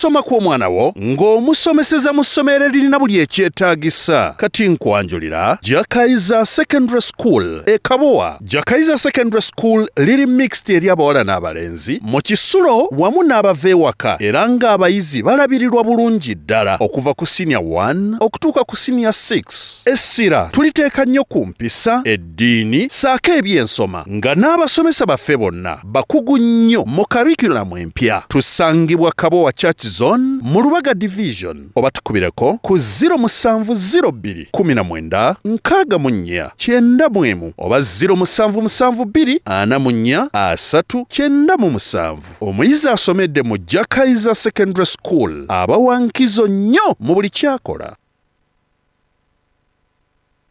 Okusoma kw'omwana wo ng'omusomeseza mu ssomero eririna buli ekyetaagisa. Kati nkwanjulira Jakaiza Secondary School e Kabowa. Jakaiza Secondary School liri mixed eri abawala n'abalenzi mu kisulo wamu n'abava ewaka, era ng'abayizi balabirirwa bulungi ddala okuva ku senior 1 okutuuka ku senior 6. Essira tuliteeka nnyo ku mpisa, eddiini ssaako ebyensoma, nga n'abasomesa baffe bonna bakugu nnyo mu curriculum empya. Tusangibwa Kabowa Church Zone mu Lubaga Division, oba tukubireko ku 0702 19 64 91 oba 0772 44 30 97. Omuyizi asomedde mu Jakaiza Secondary School aba wa nkizo nnyo mu buli kyakola.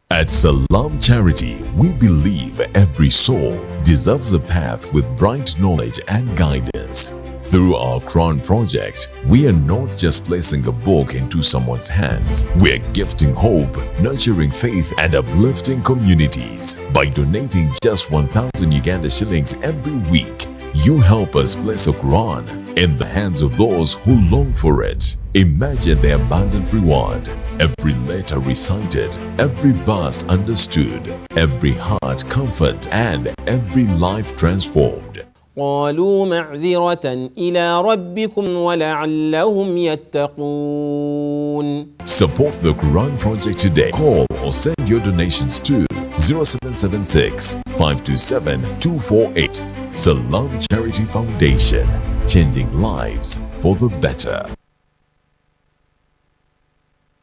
At Salam Charity, we believe every soul deserves a path with bright knowledge and guidance. Through our Quran project, we are not just placing a book into someone's hands. We're gifting hope, nurturing faith, and uplifting communities. By donating just 1,000 Uganda shillings every week, you help us place a Quran in the hands of those who long for it. Imagine the abundant reward. Every letter recited, every verse understood, every heart comfort, and every life transformed. قالوا معذرة إلى ربكم ولعلهم يتقون. Support the Quran Project today. Call or send your donations to 0776 527 248. Salam Charity Foundation, changing lives for the better.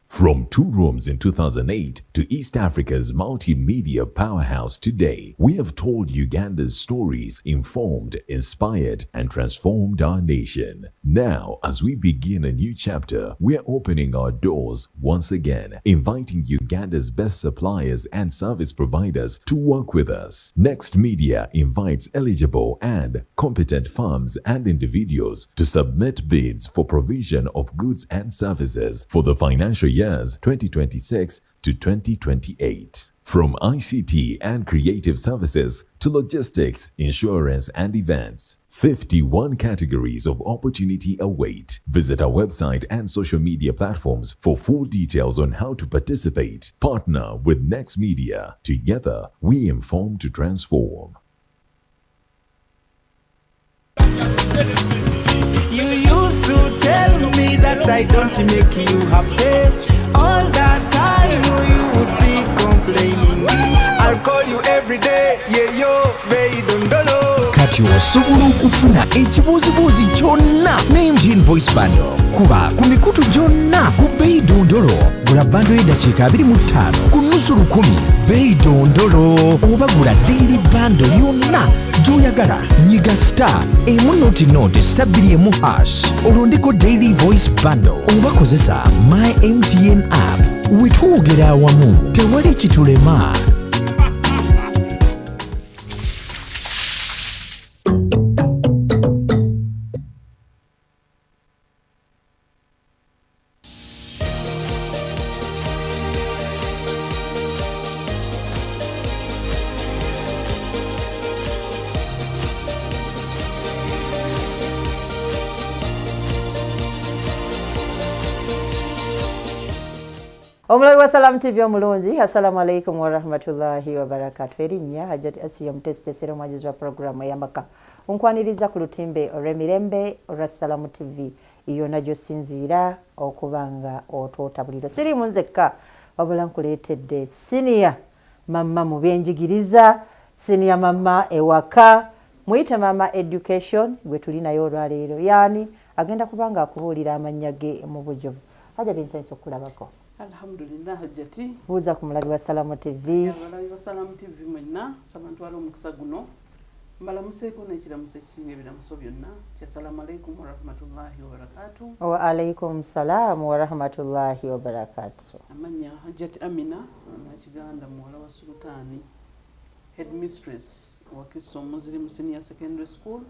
From 2 rooms in 2008 to East Africa's multimedia powerhouse today, we have told Uganda's stories, informed, inspired, and transformed our nation. Now, as we begin a new chapter, we are opening our doors once again, inviting Uganda's best suppliers and service providers to work with us. Next Media invites eligible and competent firms and individuals to submit bids for provision of goods and services for the financial years 2026 to 2028. From ICT and creative services to logistics, insurance, and events, 51 categories of opportunity await. Visit our website and social media platforms for full details on how to participate. Partner with Next Media. Together, we inform to transform. You used to tell me that I don't make you happy. All that time you would be complaining. I'll call you every day, yeah yo, baby, dondolo. Kati osobola okufuna ekibuuzibuuzi kyonna ne MTN Voice Bundle, kuba ku mikutu gyonna ku bbeeyi dondolo. Gula bundle y'eddakiika 25 ku nusu lukumi, bbeeyi dondolo, oba gula daily bundle yonna gy'oyagala. Nyiga *100*21# olondeko daily voice bundle oba kozesa My MTN app. Wetwogera awamu tewali kitulema. Omulabi wa Salamu TV omulungi, assalamu alaikum warahmatullahi wabarakatu. Erinnya Hajati Asiya Mutesitesera, omwagizi wa puroguramu ey'amaka, nkwaniriza ku lutimbe olw'emirembe olwa Salamu TV yonna gy'osinziira okuba nga otoota buliro. Siriimu nzekka, wabula nkuleetedde senior mama mu byenjigiriza, senior mama ewaka, muyite Mama Education, gwe tuli naye olwaleero. Yaani agenda kuba nga akubuulira amannya ge mu bujuvu. Hajati, nsanyusa okukulabako. Alhamdulillah, Hajjati. Buuza ku mulabi wa Salamu TV. Abalabi ba Salamu TV mwenna, nsaba ntwala omukisa guno mbalamuseeko n'ekiramuso ekisinga ebiramuso byonna kya salamu alaikum warahmatullahi wabarakatu. Wa alaikum salaamu warahmatullahi wabarakatu. Amannya Hajjati Amina Nakiganda, muwala wa Sultaani, headmistress Wakiso Muslim Senior Secondary School,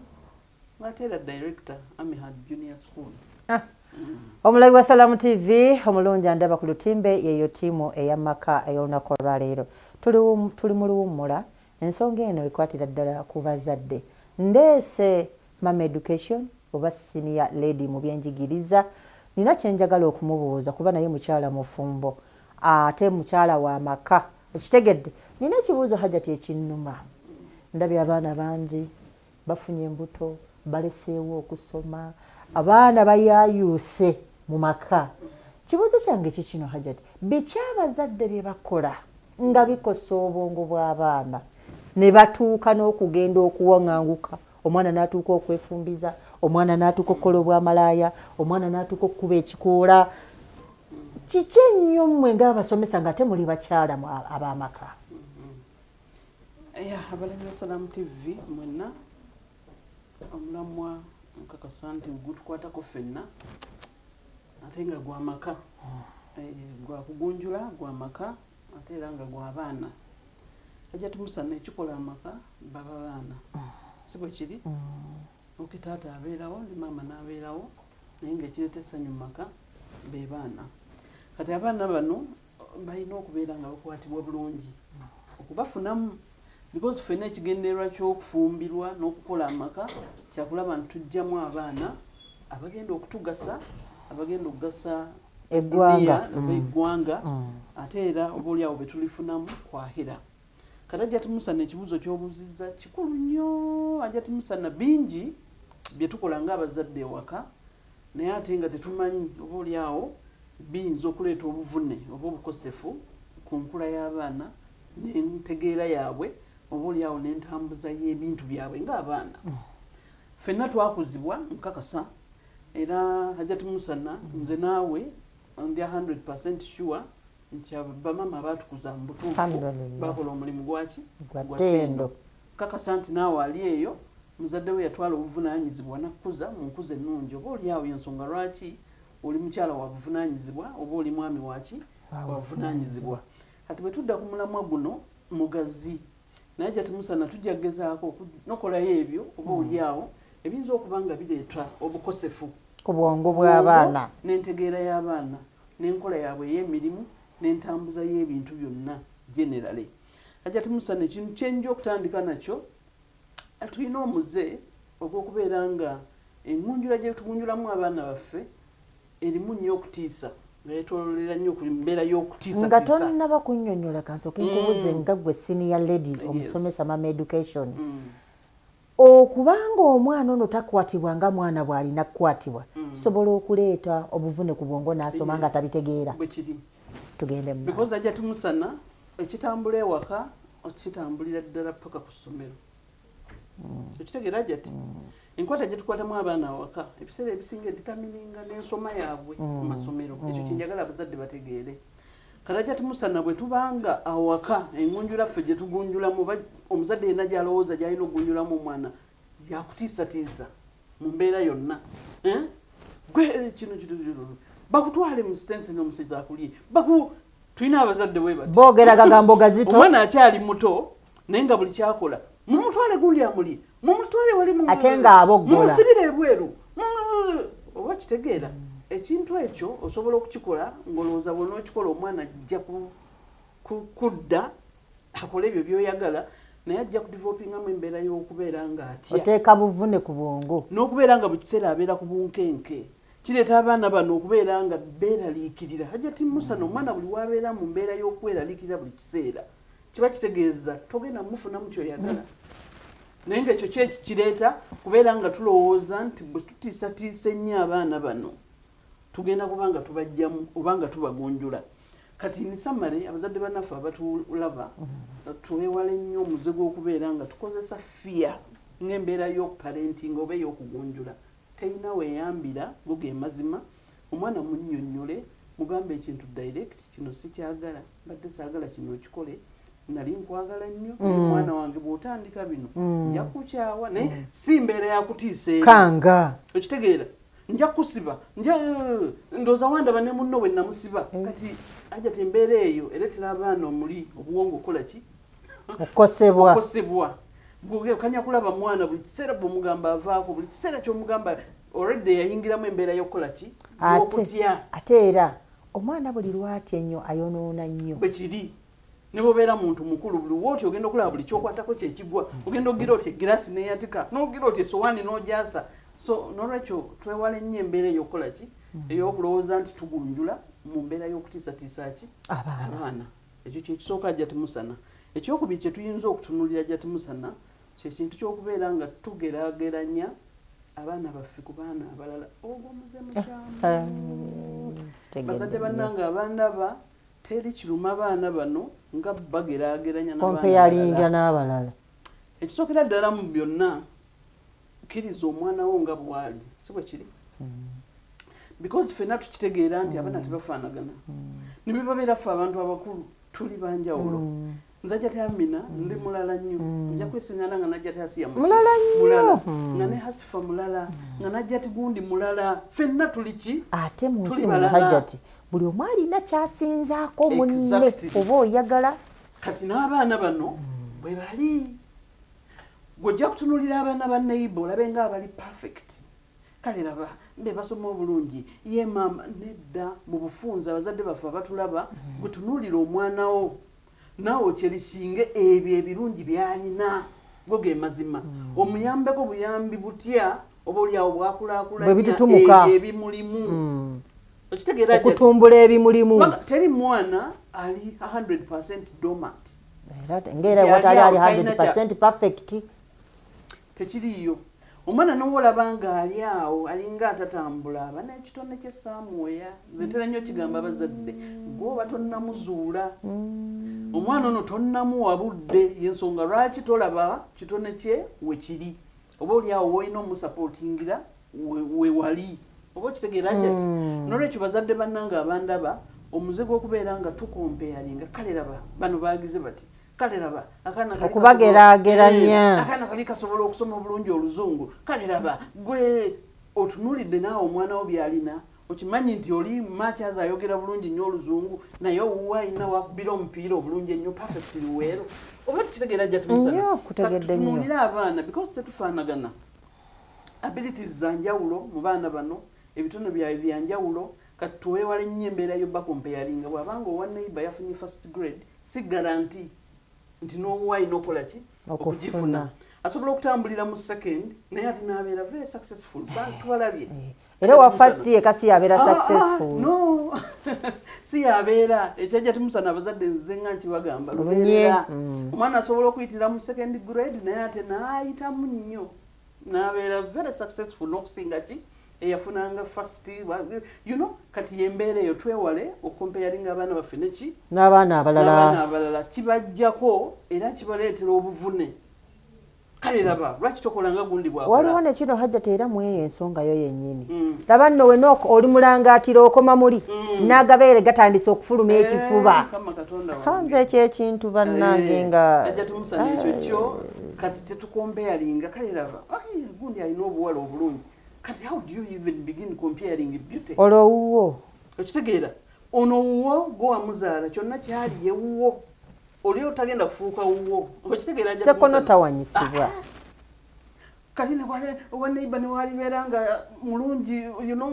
ng'ate era director Amihad Junior School. Omulabi wa Salamu TV omulungi andaba ku lutimbe, yeyo ttiimu ey'amaka ey'olunaku olwaleero. Tuli mu luwummula. Ensonga eno ekwatira ddala ku bazadde. Ndeese Mama Education. Oba senior lady mu byenjigiriza. Nina kyenjagala okumubuuza kuba naye mukyala mufumbo ate mukyala wa maka, okitegedde? Nina ekibuuzo, Hajati, ekinnuma. Ndabye abaana bangi bafunye embuto, baleseewo okusoma, abaana bayayuuse mu maka. Kibuuzo kyange kikino, Hajati: biki abazadde bye bakola nga bikosa obwongo bw'abaana ne batuuka n'okugenda okuwaŋŋanguka, omwana n'atuuka okwefumbiza, omwana n'atuuka okukola obwamalaaya, omwana n'atuuka okukuba ekikoola? Kiki ennyo mmwe ng'abasomesa nga ate muli bakyala ab'amaka? Abalabi ba Salamu TV mwenna, omulamwa nkakasa nti gutukwatako ffenna ate nga gwamaka, gwakugunjula, gwamaka ate era nga gwabaana. Ajja tumusana ekikola amaka baba baana, si bwe kiri? Ok, taata abeerawo ne maama n'abeerawo, naye ngaekireeta essanyu mu maka be baana. Kati abaana bano balina okubeera nga bakwatibwa bulungi okubafunamu, because ffenna ekigendererwa ky'okufumbirwa n'okukola amaka kyakulaba nti tujjamu abaana abagenda okutugasa, abagenda okugasa eggwanga. Oba eggwanga, ate era oba oliawo betulifunamu kwahira. Kati ajja tumusana, ekibuuzo ky'obuuzizza kikulu nnyo. Ajja tumusana, bingi bye tukola ng'abazadde ewaka, naye ate nga tetumanyi oba oliawo biyinza okuleeta obuvune oba obukosefu ku nkula y'abaana n'entegeera yaabwe, oba oliawo n'entambuza y'ebintu byabwe ng'abaana. Ffenna twakuzibwa, nkakasa era Hajati Musana, nze naawe ndi 100 sure nti bamaama abaatukuza mu butuufu bakola omulimu gwaki? Gwa ttendo. Kakasa nti naawe ali eyo muzadde we yatwala obuvunaanyizibwa nakkuza mu nkuza ennungi, oba oliawo yensonga lwaki oli mukyala wa buvunaanyizibwa oba oli mwami waki wa buvunaanyizibwa. Kati bwe tudda ku mulamwa guno mugazi, naye Hajati Musana, tujja kugezaako okunokolayo ebyo oba oliawo ebiyinza okuba nga bireeta obukosefu ku bwongo bw'abaana n'entegeera y'abaana n'enkola yaabwe ey'emirimu n'entambuza y'ebintu byonna generally. Hajati Musana, ekintu kyenja okutandika nakyo, tulina omuze ogw'okubeera nga engunjula gye tugunjulamu abaana baffe erimu nnyo okutiisa, nga yetololera nnyo ku mbeera nga y'okutiisatiisa. Tonnaba kunnyonnyola, kansooke nkubuze nga gwe senior lady omusomesa, mama education, okubanga omwana ono takwatibwa nga mwana bw'alina kukwatibwa, sobola okuleeta obuvune ku bwongo n'asoma nga tabitegeera? Bwe kiri. Tugende mu Because maaso. ajja tumusana, ekitambula ewaka okitambulira ddala paka ku ssomero, okitegeera? Ajja ti enkwata gye tukwatamu abaana awaka ebiseera ebisinga edetermininga n'ensoma yaabwe mu masomero. Ekyo kyenjagala abazadde bategeere. Kati ajja tumusana, bwe tubanga awaka engunjula ffe gye tugunjulamu oba omuzadde yenna gyalowooza gyalina okugunjulamu omwana yakutiisatiisa mu mbeera yonna. Eh? Gwe kino kino kino, bakutwale mu sitenseni omusajja akulye, baku tulina abazadde bwe bati. Boogera gagambo gazito. Omwana akyali muto, naye nga buli kyakola, mumutwale gundi amulye, mumutwale wali Ate ng'aboggola. Mumusibire ebweru. Oba kitegeera, ekintu ekyo osobola okukikola ng'olowooza bw'onookikola omwana ajja kudda akole ebyo byoyagala, naye ajja kudevelopingamu embeera y'okubeera ng'atya. Oteeka buvune ku bwongo. N'okubeera nga buli kiseera abeera ku bunkenke. Kireeta abaana bano okubeera nga beeraliikirira. Hajati Musana, omwana buli wabeera mu mbeera y'okweraliikirira buli kiseera, kiba kitegeeza togenda mumufunamu kyoyagala. Naye nga ekyo kyekikireeta kubeera nga tulowooza nti bwe tutiisatiisa ennyo abaana bano tugenda kuba nga tubajjamu oba nga tubagunjula. Kati in summary, abazadde bannaffe abatulaba, twewale nnyo omuze gw'okubeera nga tukozesa fear ng'embeera y'okuparentinga oba ey'okugunjula. Terina weeyambira go ge mazima. Omwana munnyonnyole, mugambe ekintu direct: kino sikyagala, mbadde saagala kino okikole, nali nkwagala nnyo, naye mwana wange bw'otandika bino nja kukyawa. Naye si mbeera yakutiisa eri. Kanga. Okitegeera? Nja kusiba, nja ndowooza wandaba ne munno bwe namusiba. Kati aja ti embeera eyo ereetera abaana omuli obuwongo okukola ki? Okukosebwa. Okukosebwa. Kanya kulaba mwana buli kiseera bwomugamba avaako, buli kiseera kyomugamba already yayingiramu embeera y'okukola ki? Y'okutya. Ate era omwana buli lwatya ennyo ayonoona nnyo. Bwe kiri. Ne bwobeera muntu mukulu, buli wooti ogenda okulaba buli kyokwatako kyekigwa, ogenda ogira oti egirasi neyatika, nogira oti esowaani n'ogyasa. So nolwekyo twewale nnyo embeera ey'okukola ki, ey'okulowooza nti tugunjula mu mbeera y'okutiisatiisa ki abaana. Ekyo kyekisooka, Hajjati Musana. Ekyokubiri kye tuyinza okutunuulira, Hajjati Musana, kyekintu ky'okubeera nga tugeraageranya abaana baffe ku baana abalala. Ogwo muze mukyamu. Bazadde bannange abandaba, teri kiruma baana bano nga bageraageranya Comparinga n'abalala. Ekisookera ddala mu byonna, kkiriza omwana wo nga bw'ali, si bwe kiri? Because ffenna tukitegeera nti abaana tebafaanagana. Ne bwe babeera ffe abantu abakulu, tuli banjawulo. Nze Hajjati Amina ndi mulala nnyo, nja kwesiŋŋana nga najja Asiya Mulala nnyo. Nga ne Hasifa mulala, nga najja gundi mulala. Ffenna tuli ki? Ate mu nsi Tuli muno, balala. Hajjati, buli omu alina kyasinzaako munne. Oba oyagala. Kati n'abaana bano bwe bali, gw'ojja kutunuulira abaana ba neighbor olabe nga abali perfect. Kale laba mbe basoma obulungi, ye maama nedda. Mu bufunze, abazadde baffe abatulaba, gwe tunuulira omwana wo, naawe okyerishinge ebyo ebirungi by'alina. Go ge mazima. Omuyambeko buyambi butya oba oliawo bwakulaakulanya Bwe bitutumuka. ebyo ebimulimu. Okitegeera, Hajjati? Okutumbula ebimulimu. Kubanga teri mwana ali 100 dormant. Era ngaera Nti watali ali ali awo talina 100 perfect. Tekiriiyo. Omwana nowolaba ng'ali awo alinga atatambula, aba n'ekitone kyesaamuweya. Nze ntera nnyo kigamba abazadde, gwoba tonnamuzuula omwana ono, tonnamuwa budde, yensonga lwaki tolaba kitone kye wekiri. Oba oli awo woolina omusupportingira we wali. Oba okitegeera, Hajjati? Nolwekyo bazadde bannange abandaba, omuze gw'okubeera nga tucomparinga, kale laba bano bagize bati, kale laba akaana kali Okubageraageranya. Akaana kali kasobola okusoma obulungi oluzungu, kale laba gwe otunuulidde naawe omwana wo byalina. Okimanyi nti oli makyazi ayogera bulungi nnyo oluzungu, naye owuwe alina wakubira omupiira obulungi ennyo perfect luweero. Oba tukitegeera, Hajjati Musana? Nnyo, kutegedde nnyo. Tutunuulire abaana because tetufaanagana. Abilities za njawulo mu baana bano, ebitono byabwe byanjawulo. Kati tuweewale nnyo embeera yo bacomparinga. Bw'abanga owa neighbor yafunye first grade, si guarantee nti n'owuwe alina okukola ki? Okufuna. Okugifuna. Asobola okutambulira mu second, naye ate n'abeera very successful. Tubalabye. Era wa first yeka si yabeera successful. No, si yabeera. Ekyajja timusana, abazadde nze nga nkibagamba Olunye. lubeerera. Omwana asobola okuyitira mu second grade, naye ate n'ayitamu nnyo n'abeera very successful n'okusinga ki eyafunanga first. Kati yembeera eyo, twewale okucomparinga abaana baffe neki? N'abaana N'abaana abalala. abalala. Kibajjako era kibaleetera obuvune. Kale laba lwaki tokolanga gundi Waliwo bwakola. nekino, Hajjati, era mweyo ensonga yo yennyini. Laba nno wena oli mulangaatira, okoma muli n'agabeere gatandise okufuluma ekifuba. Mukama Katonda Ha, wange. nze ekyo ekintu bannange nga Ajja tumusana ekyo kyo. Kati tetucomparinga. Kale laba, ai, gundi alina obuwala obulungi. Kati how do you even begin comparing beauty? Olwo owuwo. Okitegeera, ono wuwo gwe wamuzaala, kyonna kyali ye wuwo, oli otagenda kufuuka wuwo. Okitegeera, Hajja Sekono Tumusana? tawanyisibwa. Kati owa neighbor newalibeera nga mulungi,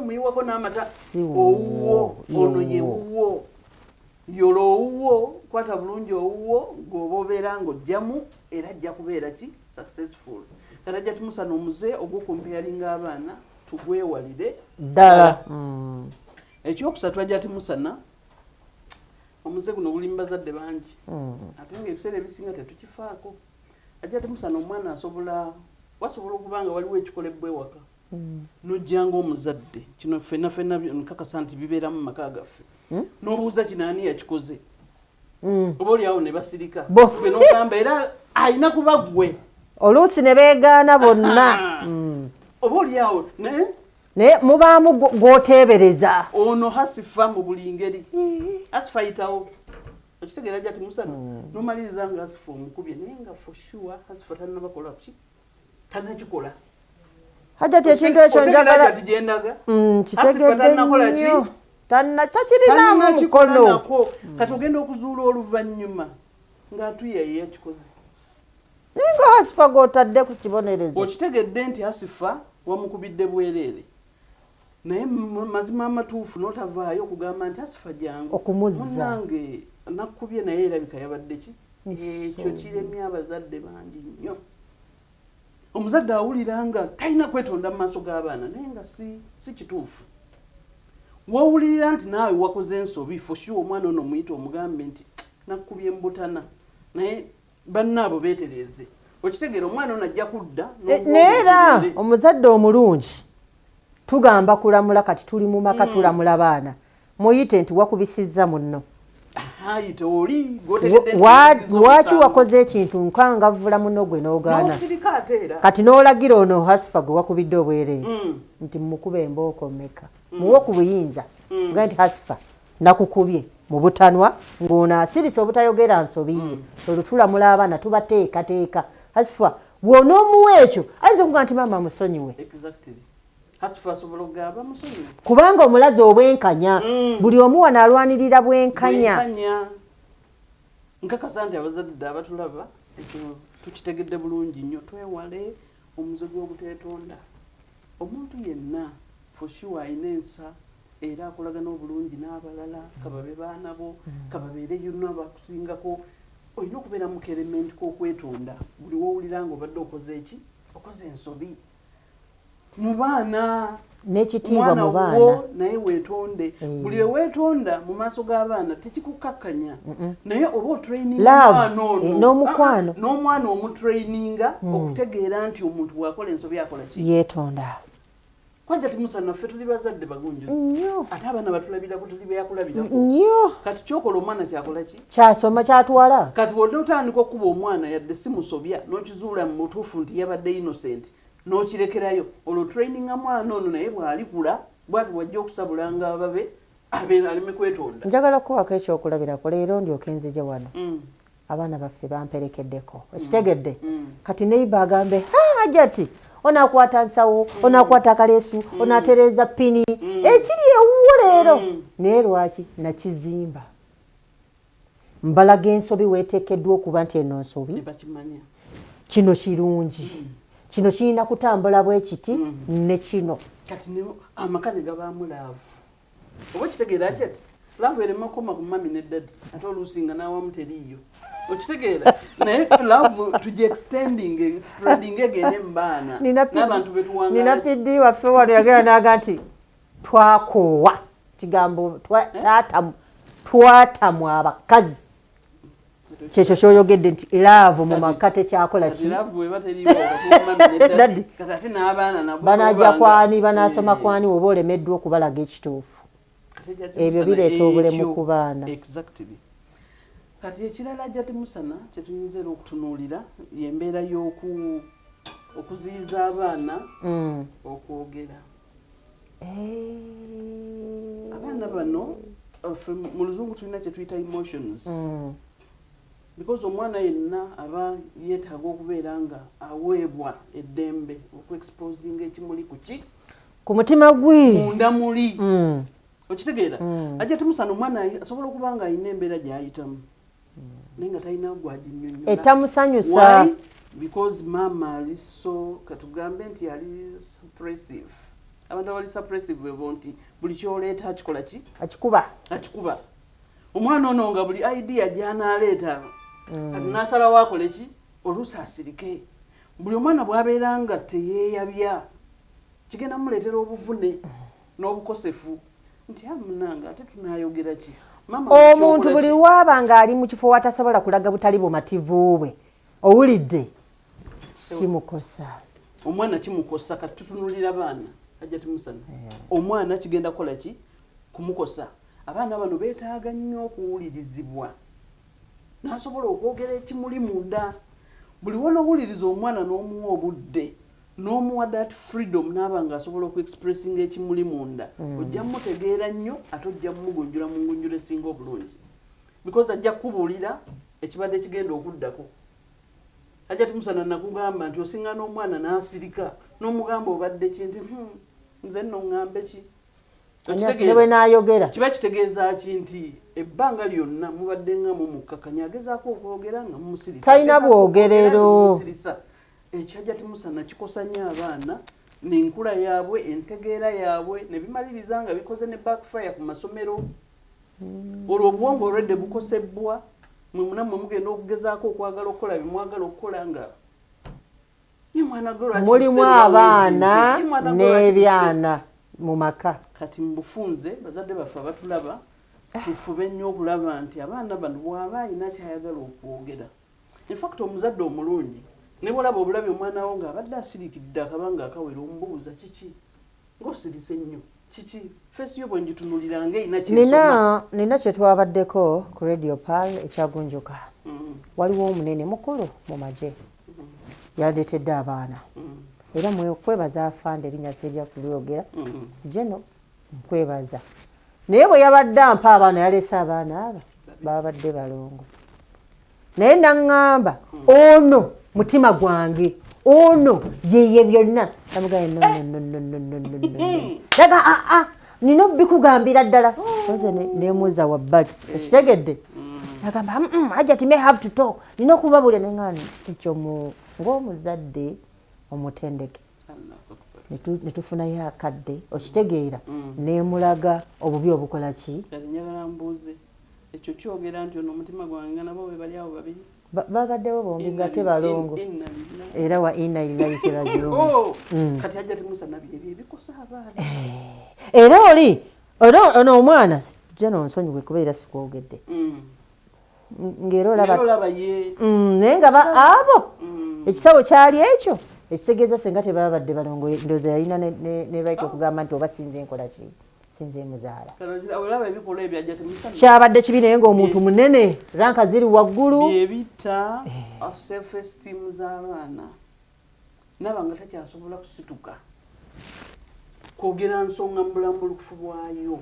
muyiwako n'amata. Si wuwo, Owuwo ono ye ye wuwo. wuwo. Yola owuwo, kwata bulungi owuwo, gweoba obeera ng'ojjamu, era ajja kubeera ki? Successful. Kati ajja tumusana, omuze ogw'okucomparinga abaana tugwewalire. Ddala. Ekyokusatu, ajja timusana, omuze guno guli mu bazadde bangi, ate nga ebiseera ebisinga tetukifaako. Ajja timusana, omwana asobola, wasobola okuba nga waliwo ekikolebwa ewaka, nojjanga omuzadde, kino ffenna ffenna nkakasa nti bibeera mu maka gaffe, n'obuuza kino ani yakikoze, oba oliawo ne basirika. Bo. Gwe n'ogamba era alina kuba ggwe. Oluusi ne beegaana bonna. Oba oliawo naye Naye mubaamu gw'oteebereza. Ono Hasifa mu buli ngeri, Hasifa ayitawo. Okitegeera, Hajjati Musana? Nomaliriza nga Hasifa omukubye, naye nga for sure Hasifa tannabakola ki, tannakikola. Hajjati, ekintu ekyo Otegeera, njagala Hajjati, gyendaga? Kitegedde Tannakola ki? nnyo. Takirinaamu Tannakikola mukono. nako. Kati ogenda okuzuula oluvannyuma ng'atuya ye yakikoze. Naye nga Hasifa gw'otadde ku kibonerezo. Okitegedde nti Hasifa wamukubidde bwereere, naye mu mazima amatuufu n'otavaayo okugamba nti Hasifa jangu Okumuzza. Munnange nakubye, naye erabika yabadde ki? Ekyo Nsobi. kiremye abazadde bangi nnyo. Omuzadde awulira nga talina kwetonda mu maaso g'abaana, naye nga si kituufu. Wowulirira nti naawe wakoze ensobi, for sure omwana ono omuyita omugambe nti nakkubye mbutana, naye bannaabo beetereeze. Okitegeera, omwana ono ajja kudda. Naye era omuzadde omulungi tugamba kulamula. Kati tuli mu maka, tulamula baana. Muyite nti wakubisizza munno. Ayite oli gw'otegedde nti Lwaki wakoze ekintu nkangavvula muno gwe n'ogaana? N'osirika ate era. Kati n'olagira ono Hasifa gwe wakubidde obwereere nti mukuba embooko mmeka, muwe ku buyinza. Ogambe nti Hasifa, nakukubye mu butanwa, ng'ono asirise obutayogera nsobi ye. Olwo tulamula abaana, tubateekateeka. Hasifa bw'onoomuwa ekyo, ayinza okuga nti maama musonyiwe. Exactly, Hasifa asobola okugamba musonyiwe. Kubanga omulaze obwenkanya. Buli omu wano alwanirira bwenkanya. Bwenkanya. Nkakasa nti abazadde abatulaba ekyo tukitegedde bulungi nnyo. Twewale omuze gw'obuteetonda. Omuntu yenna for sure alina ensa era akolagana obulungi n'abalala, kababe baana bo, kababeere yonna bakusingako, olina okubeera mu kelementi k'okwetonda buli wowulira nga obadde okoze eki, okoze ensobi mu baana. N'ekitiibwa Omwana mu baana. wo naye weetonde. Buli weweetonda mu maaso g'abaana tekikukakkanya, naye oba otraininga Love, omwana ono. N'omukwano. Ah, ah, n'omwana omutraininga okutegeera nti omuntu bw'akola ensobi akola ki? Yeetonda. Kwajja timusana, ffe tuli bazadde bagunjuzi. Nnyo. Ate abaana batulabirako, tuli beyakulabirako. Nnyo. Kati kyokola omwana kyakola ki? Kyasoma, kyatwala. Kati bw'olina otandika okukuba omwana yadde si musobya, n'okizuula mu butuufu nti yabadde innocent, n'okirekerayo, olwo traininga mwana ono, naye bw'alikula bwati wajja okusabulanga ababe abeera aleme kwetonda. Njagala kuwako ekyokulabirako. Leero ndyoke nzije wano, abaana baffe bamperekeddeko, okitegedde? Kati neiba agambe, "Hajati onaakwata nsawo, onaakwata akaleesu, onaatereeza pini ekiri ewuwo leero." Naye lwaki nakizimba? Mbalaga ensobi weeteekeddwa okuba nti eno nsobi. Ne bakimanya. Kino kirungi, kino kirina kutambula bwe kiti ne kino. Kati amaka ne gabaamu love. Oba okitegeera, Hajati, love erema kukoma ku mummy ne daddy, ate oluusi nga n'awamu teriiyo, okitegeera? Naye love tugi extending, spreading, egende mu baana n'abantu nina betuwangala. PD waffe wano yagenda naga nti twakoowa kigambo twatamu abakazi. Kyekyo kyoyogedde nti love mu maka tekyakola Kati ki? love bweba teriiwo wakati wa mummy ne daddy, Daddy. kati ate n'abaana nabo Banajja banga- kwani? Banasoma kwani oba olemeddwa okubalaga ekituufu? Kati Hajati Ebyo Musana, bireeta obulemu ekyo- ku baana. Exactly. Kati ekirala, Hajati Musana, kyetuyinza era okutunuulira yembeera y'oku okuziyiza abaana okwogera. Abaana bano, ffe mu luzungu tulina kye tuyita emotions, because omwana yenna aba yeetaaga okubeera nga aweebwa eddembe okuexposinga ekimuli ku ki? Ku mutima gwe. Munda muli. Okitegeera, Hajati Musana, omwana asobola okuba nga alina embeera gy'ayitamu naye nga talina gwaginyonyola. Etamusanyusa. Why? Because maama ali so, katugambe nti ali suppressive. Abantu abali suppressive bebo nti buli kyoleeta akikola ki? Akikuba. Akikuba. Omwana ono nga buli idea gy'anaaleeta, kati n'asalawo akole ki? Oluusi asirike. Buli omwana bw'abeera nga teyeeyabya, kigenda mumuleetera obuvune n'obukosefu nti amunanga ate tunayogera ki? Maama, Omuntu kyokola buli ki? lwaba ng'ali mu kifo watasobola kulaga butali bumativu bwe, owulidde, kimukosa. Omwana kimukosa. Kati tutunulira baana, Hajati Musana, omwana kigenda kukola ki? Kumukosa. Abaana bano beetaaga nnyo okuwulirizibwa n'asobola okwogera ekimuli munda. Buli wonowuliriza omwana n'omuwa obudde n'omuwa that freedom n'aba nga asobola okuexpressinga ekimuli munda, ojja mutegeera nnyo ate ojja mumugunjula mu ngunjula esinga obulungi, because ajja kukubuulira ekibadde kigenda okuddako. Hajati Musana, nakugamba nti osinga n'omwana n'asirika n'omugamba obadde ki? Nti nze nno ŋŋambe ki?" Ne bwe naayogera. Kiba kitegeeza ki? Nti ebbanga lyonna mubadde nga mumukkakanya, agezaako okwogera nga mumusirisa. Talina Agezaako okwogera nga bwogerero. mumusirisa. Ekyo, Hajati Musana, kikosa nnyo abaana n'enkula yaabwe, entegeera yaabwe, ne bimaliriza nga bikoze ne backfire ku masomero. Olwo obwongo olwedde bukosebbwa. Mwe munammwe mugenda okugezaako okwagala okukola bye mwagala okukola nga Ye mwana gwe lwaki Mulimu omuseera abaana weezinze? Ye mwana gwe lwaki n'ebyana mu maka. Kati mubufunze, bazadde baffe abatulaba, tufube nnyo okulaba nti abaana bano bw'aba alina kyayagala okwogera, infact omuzadde omulungi ne bwolaba obulabi omwana wo ng'abadde asiriikiridde akabanga akawera, omubuuza, "Kiki ng'osirise nnyo? Kiki? Face yo bwengitunulira nga erina kyesoma." Nina kye twabaddeko ku Radio Pearl ekyagunjuka. Waliwo omunene mukulu mu magye yaleetedde abaana, era mwe kwebaza afande, erinnya sirya kulyogera, geno nkwebaza, naye bwe yabadde ampa abaana, yaleese abaana aba babadde balongo, naye naŋŋamba, "Ono mutima gwange, ono yeye byonna." Namugaye, "No, no, no, no, no, no, no, no." Daga aa nina obikugambira ddala, nze nemuuza wabbali, okitegedde? Agamba, "Hajati may have to talk, nina okubabulya." Neŋŋani ekyo ng'omuzadde omutendeke, netufunayo akadde, okitegeera, nemulaga obubi obukola ki. Kati njagala mbuuze, ekyo kyogera nti ono omutima gwange, nga nabo bwe bali awo babiri? Babaddewo bombi nga tebalongo. Inna lillahi. Era wa inna lillahi rajiun. Oh, kati Hajati Musa, nabyo ebyo ebikosa abaana. Era oli era ono omwana jeno nsonyiwe kubeera sikwogedde, ng'era olaba olaba olaba ye. Naye nga abo ekisawo kyali ekyo ekitegeeza senga tebabadde balongo, ndowooza yalina ne right okugamba nti oba sinze nkola ki, sinze muzaala. Kati olaba ebikolwa ebyo, Hajati Musa, Kyabadde kibi, naye ng'omuntu munene, rank ziri waggulu. Byebitta self esteem z'abaana, naba nga takyasobola kusituka kwogera nsonga mu bulambulukufu bwayo.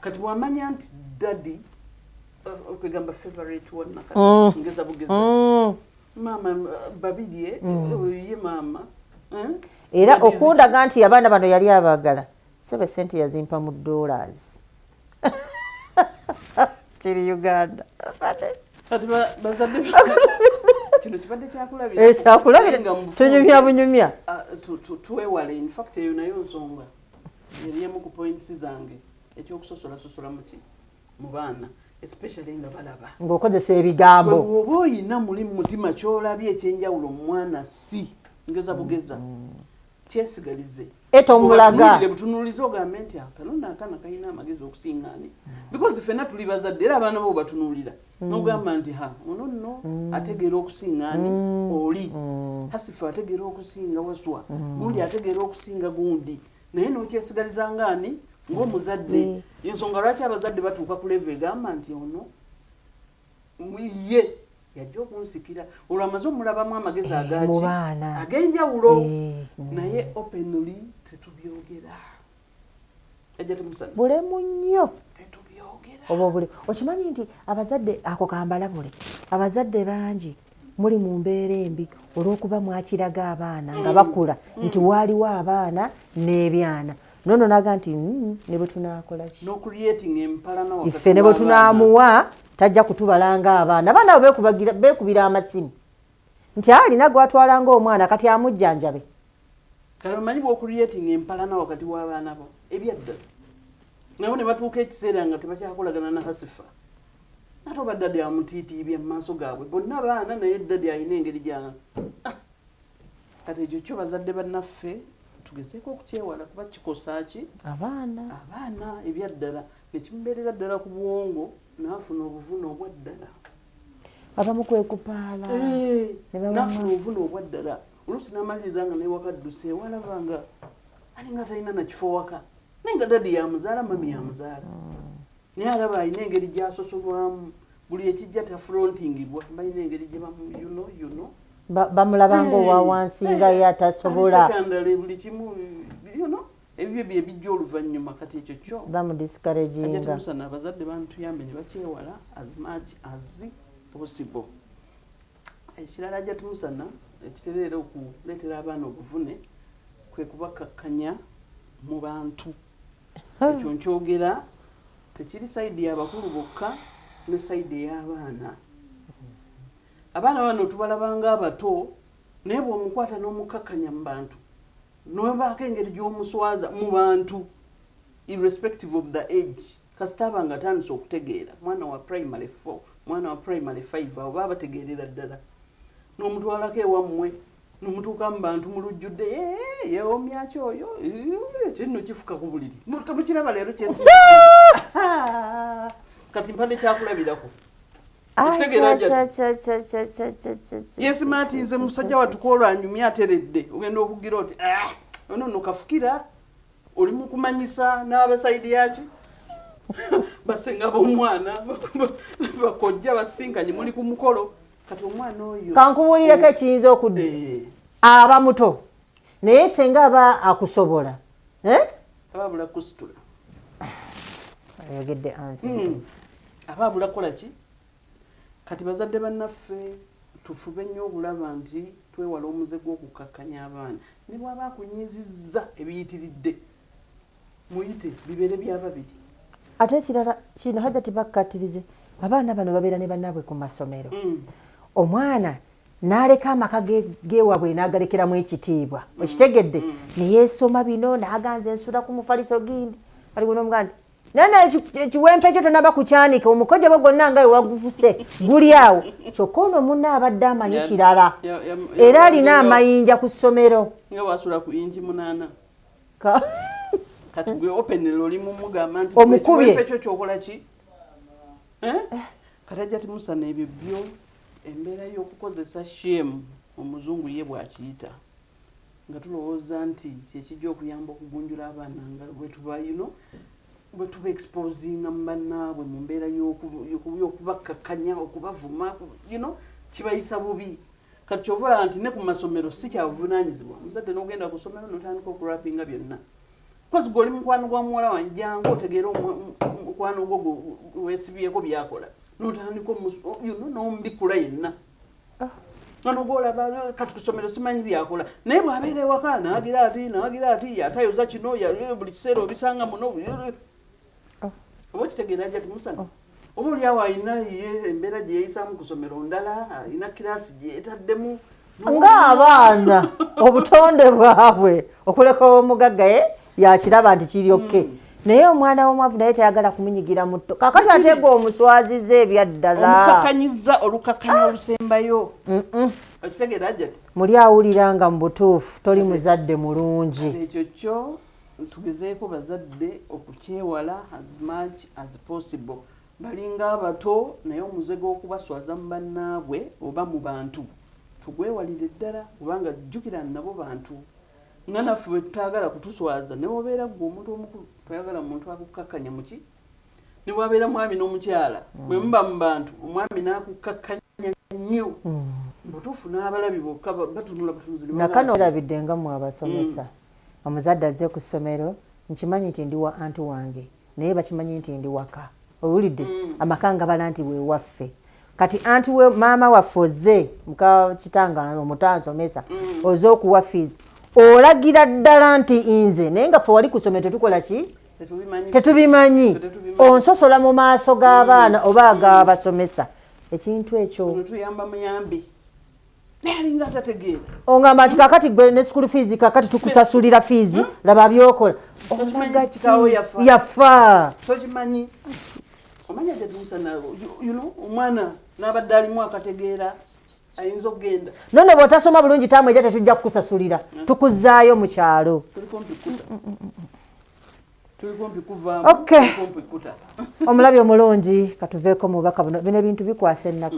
Kati bwamanya nti daddy, okwegamba favorite wannakati, ngeza bugeza, maama Babirye, ye maama, eh? Era Daddy okundaga nti abaana bano yali abaagala, sebe sente yazimpa mu dollars, kiri Uganda. Kati bazadde kino kibadde kyakulabira. Eh, kyakulabira. Naye nga mu bufunze, Tunyumya bunyumya. Ah, twewale. In fact eyo nayo nsonga eri emu ku points zange, ekyokusosolasosola muki mu baana, especially nga balaba ng'okozesa ebigambo. Bwe oba oyina muli mu mutima kyolabye ekyenjawulo mu mwana, si ngeza bugeza, kyesigalize. Etomulaga. Otunuulire butunuulize, ogambe nti akano naakana kalina amagezi okusinga ani, because ffenna tuli bazadde, era abaana bo batunuulira nogamba nti, "Ha, ono nno ategeera okusinga ani, oli Hasifu ategeera okusinga Waswa, gundi ategeera okusinga gundi," naye nokyesigaliza nga ani, ng'omuzadde. Ensonga lwaki abazadde batuuka ku level egamba nti ono ye yajja okunsikira, olwo amaze omulabamu amagezi agaki mu baana. ag'enjawulo. Eh. Naye openly tetubyogera, Hajati Musana. Bulemu nnyo. Tetubyogera. Oba obule, okimanyi nti abazadde ako kambalabule, abazadde bangi muli mu mbeera embi olw'okuba mwakiraga abaana nga bakula nti waaliwo abaana n'ebyana, nono naga nti, ne bwe tunaakola ki?" N'ocreating empalana wakati Iffe ne bwe w'abaana. tunaamuwa tajja kutubala ng'abaana. Abaana abo beekubira amasimu nti alina gwatwala ng'omwana, kati amujjanjabe. Kale omanyi bw'ocreating empalana wakati w'abaana bo ebyaddala, nabo ne batuuka ekiseera nga tebakyakolagana na Hasifa, ate oba daddy amutiitiibya mu maaso gaabwe bonna baana, naye daddy alina engeri gya. Ah! Kati ekyo kyo bazadde bannaffe tugezeeko okukyewala, kuba kikosa ki? Abaana. Abaana ebyaddala, nekimubeerera ddala ku bwongo, n'afuna obuvune obwaddala. Abamu kwekupaala. Ne babamu- N'afuna obuvune obwaddala, oluusi n'amaliriza nga newaka dduse, walaba nga alinga talina nakifo waka, naye nga daddy yamuzaala, mummy yamuzaala, naye alaba alina engeri gyasosolwamu, buli ekijja tafrontingibwa, balina engeri gye bamu you know. Bamulaba ng'owa wansi, nga ye atasobola. Secondary, buli kimu, ebibyo bye bijja oluvannyuma. Kati ekyo kyo Bamudiscouraginga. Temusana, abazadde bantuyambe ne bakyewala as much as possible. Ekirala, Hajati Musana, ekitereera okuleetera abaana obuvune kwe kubakakkanya mu bantu. Ekyo nkyogera tekiri side y'abakulu bokka, ne side ey'abaana. Abaana bano tubalabanga abato, naye bw'omukwata n'omukakkanya mu bantu, nobaako engeri gy'omuswaza mu bantu, irrespective of the age, kasita aba nga atandise okutegeera, mwana wa primary 4, mwana wa primary 5, abo baba bategeerera ddala, n'omutwalako ewammwe. Nomutuuka mu bantu mu lujjudde, "Eh, yeewomyaki oyo? Eh, kino kifuka ku buliri." Temukiraba leero kyesi. Kati mpadde kyakulabirako. Okitegeera, Hajjati? Yesima nti nze musajja wattu anyumya ateredde, ogenda okugira oti, "Ah, ono nno kafukira." Oli mu kumanyisa n'abasaidi yaki, basenga b'omwana, bakojja basinkanye, muli ku mukolo. Kati omwana oyo Kankubuulireko ekiyinza okudda. Aba muto, naye senga aba akusobola, eh? Aba abula kusitula. Ayogedde ansi. Aba abula kukola ki? Kati bazadde bannaffe, tufube nnyo okulaba nti twewala omuze gw'okukakkanya abaana. Ne bw'aba akunyiizizza ebiyitiridde, muyite, bibeere byababiri. Ate ekirala kino, Hajjati, bakkatirize abaana bano babeera ne bannaabwe ku masomero. Omwana n'aleka amaka gewaabwe n'agalekeramu ekitiibwa, okitegedde, neyeesoma bino n'aganza ensula ku mufaliso gindi, aliwo n'omuganda nti nana ekiwempe ekyo tonaba kukyanika, omukojo bwo gwonna nga wewagufuse guli awo. Kyokka ono munna abadde amanyi kirala, era alina amayinja ku ssomero. Nga wasula ku inji 8. Kati gwe openly oli mumugamba nti Omukubye. ekiwempe ekyo kyokola ki? Eh? Kati ajja timusana ebyo byo embeera y'okukozesa shame, omuzungu ye bw'akiyita, nga tulowooza nti kyekijja okuyamba okugunjula abaana, nga bwetuba bwe tuba exposinga mu bannaabwe mu mbeera y'okubakkakkanya, okubavuma, kibayisa bubi. Kati kyova olaba nti ne ku masomero si kyabuvunaanyizibwa omuzadde n'ogenda ku ssomero n'otandika okurapinga byonna, kozi gwe oli mukwano gwa muwala wange, jangu otegeere mukwano gwo weesibyeko byakola, n'otandika n'omubikula yenna ono gwolaba kati ku ssomero simanyi byakola, naye bw'abeera ewaka naagira ati, naagira ati, atayoza kino, buli kiseera obisanga muno. Oba okitegeera, ajja timusana, oba oli awo alina ye embeera gye yeeyisaamu ku ssomero ndala, alina kirasi gye yeetaddemu. Ng'abaana obutonde bwabwe okuleka omugagga ye yakiraba nti kiri okay, naye omwana w'omwavu naye tayagala kumunyigira mutto. Kakati ate gwe omuswaziza ebyaddala. Omukakkanyiza olukakkanya olusembayo, okitegeera, Hajjati? Muli awulira nga mu butuufu toli muzadde mulungi. Kati ekyo kyo tugezeeko bazadde okukyewala as much as possible. Balinga abato, naye omuze gw'okubaswaza mu bannaabwe oba mu bantu tugwewalire ddala, kubanga jjukira nabo bantu nga naffe bwe tutaagala kutuswaza. Ne wobeera ggwe omuntu omukulu, toyagala muntu akukkakkanya muki, ne bwabeera mwami n'omukyala, bwe muba mu bantu omwami n'akukkakkanya nnyo, butuufu n'abalabi bokka batunula butunuzi ne bagamba Nakano nti, olabidde nga mmwe abasomesa, omuzadde azze ku ssomero, nkimanyi nti ndi wa anti wange, naye bakimanyi nti ndi waka. Owulidde amaka ngabala nti wewaffe. Kati anti we maama waffe ozze, muka kitanga omuto ansomesa, ozze okuwa fees, olagira ddala nti nze, naye nga ffe wali ku ssomero tetukola ki? Tetubimanyi. Tetubimanyi. Tetubimanyi. Onsosola mu maaso g'abaana oba ag'abasomesa, ekintu ekyo. Ono tuyamba muyambi, naye alinga atategeera. Ongamba nti kakati gwe ne school fees, kakati tukusasulira fees, laba byokola, olaga ki? Kitaawo yafa. Yafa. Tokimanyi, omanya tetumusana, omwana n'abadde alimu akategeera ayinza okugenda. Nono bw'otasoma bulungi taamu ejja, tetujja kukusasulira, tukuzaayo mu kyalo. Tuli kumpi kuta, tuli kumpi kuvaamu. Okay. Tuli kumpi kuta. Omulabi omulungi, katuveeko mu bubaka buno. Bino ebintu bikwasa ennaku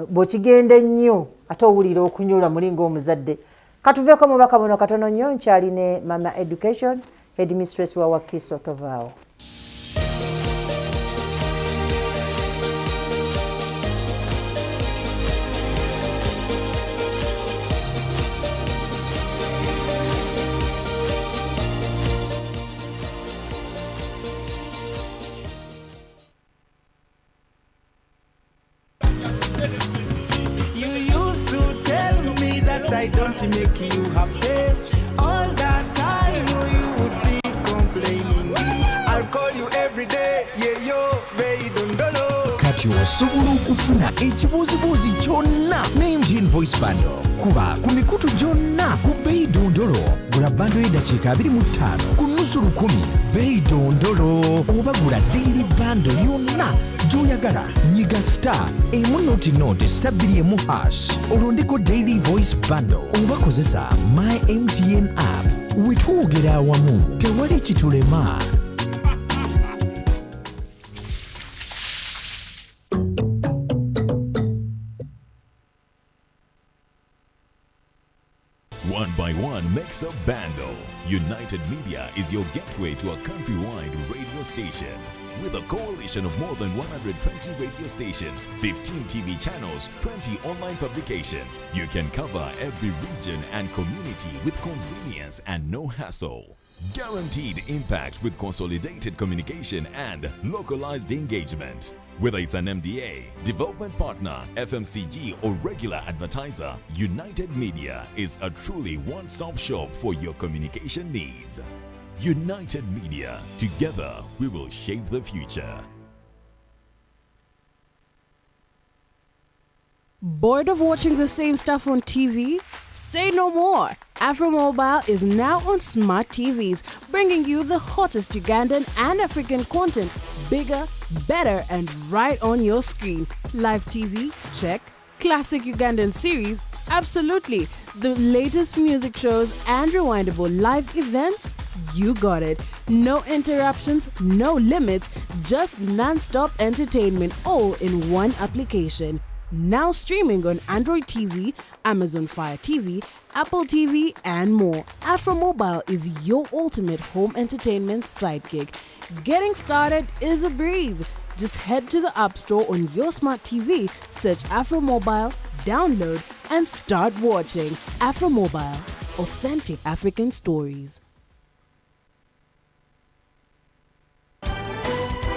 bw'okigenda ennyo, ate owulira okunyolwa muli ng'omuzadde. Katuveeko mu bubaka buno katono nnyo. Nkyali ne Mama Education, headmistress wa Wakiso. Tovaawo. You used to tell me that I don't make you happy. All that time you would be complaining. I'll call you every day, yeah yo, baby, dondolo. Kati osobola okufuna ekibuuzibuuzi kyonna ne MTN Voice Bundle. Kuba ku mikutu gyonna ku bbeeyi dondolo. Gula bundle y'eddakiika 25 ku nusu lukumi, bbeeyi dondolo, oba gula daily bundle yonna gy'oyagala. gy'oyagala. Nyiga star emu noti noti star bbiri emu hash, olondeko Daily Voice Bundle oba kozesa My MTN app. Wetwogera awamu tewali kitulema. One by one makes a bundle. United Media is your gateway to a countrywide radio station. With a coalition of more than 120 radio stations, 15 TV channels, 20 online publications, you can cover every region and community with convenience and no hassle. Guaranteed impact with consolidated communication and localized engagement. Whether it's an MDA, development partner, FMCG, or regular advertiser, United Media is a truly one stop shop for your communication needs. United Media, together we will shape the future. Bored of watching the same stuff on TV? Say no more! Afromobile is now on smart TVs, bringing you the hottest Ugandan and African content, bigger, better, and right on your screen. Live TV? Check. Classic Ugandan series? Absolutely. The latest music shows and rewindable live events? You got it. No interruptions, no limits, just non stop entertainment all in one application. Now streaming on Android TV, Amazon Fire TV, Apple TV, and more. Afromobile is your ultimate home entertainment sidekick. Getting started is a breeze. Just head to the App Store on your smart TV, search Afromobile, download, and start watching. Afromobile, authentic African stories.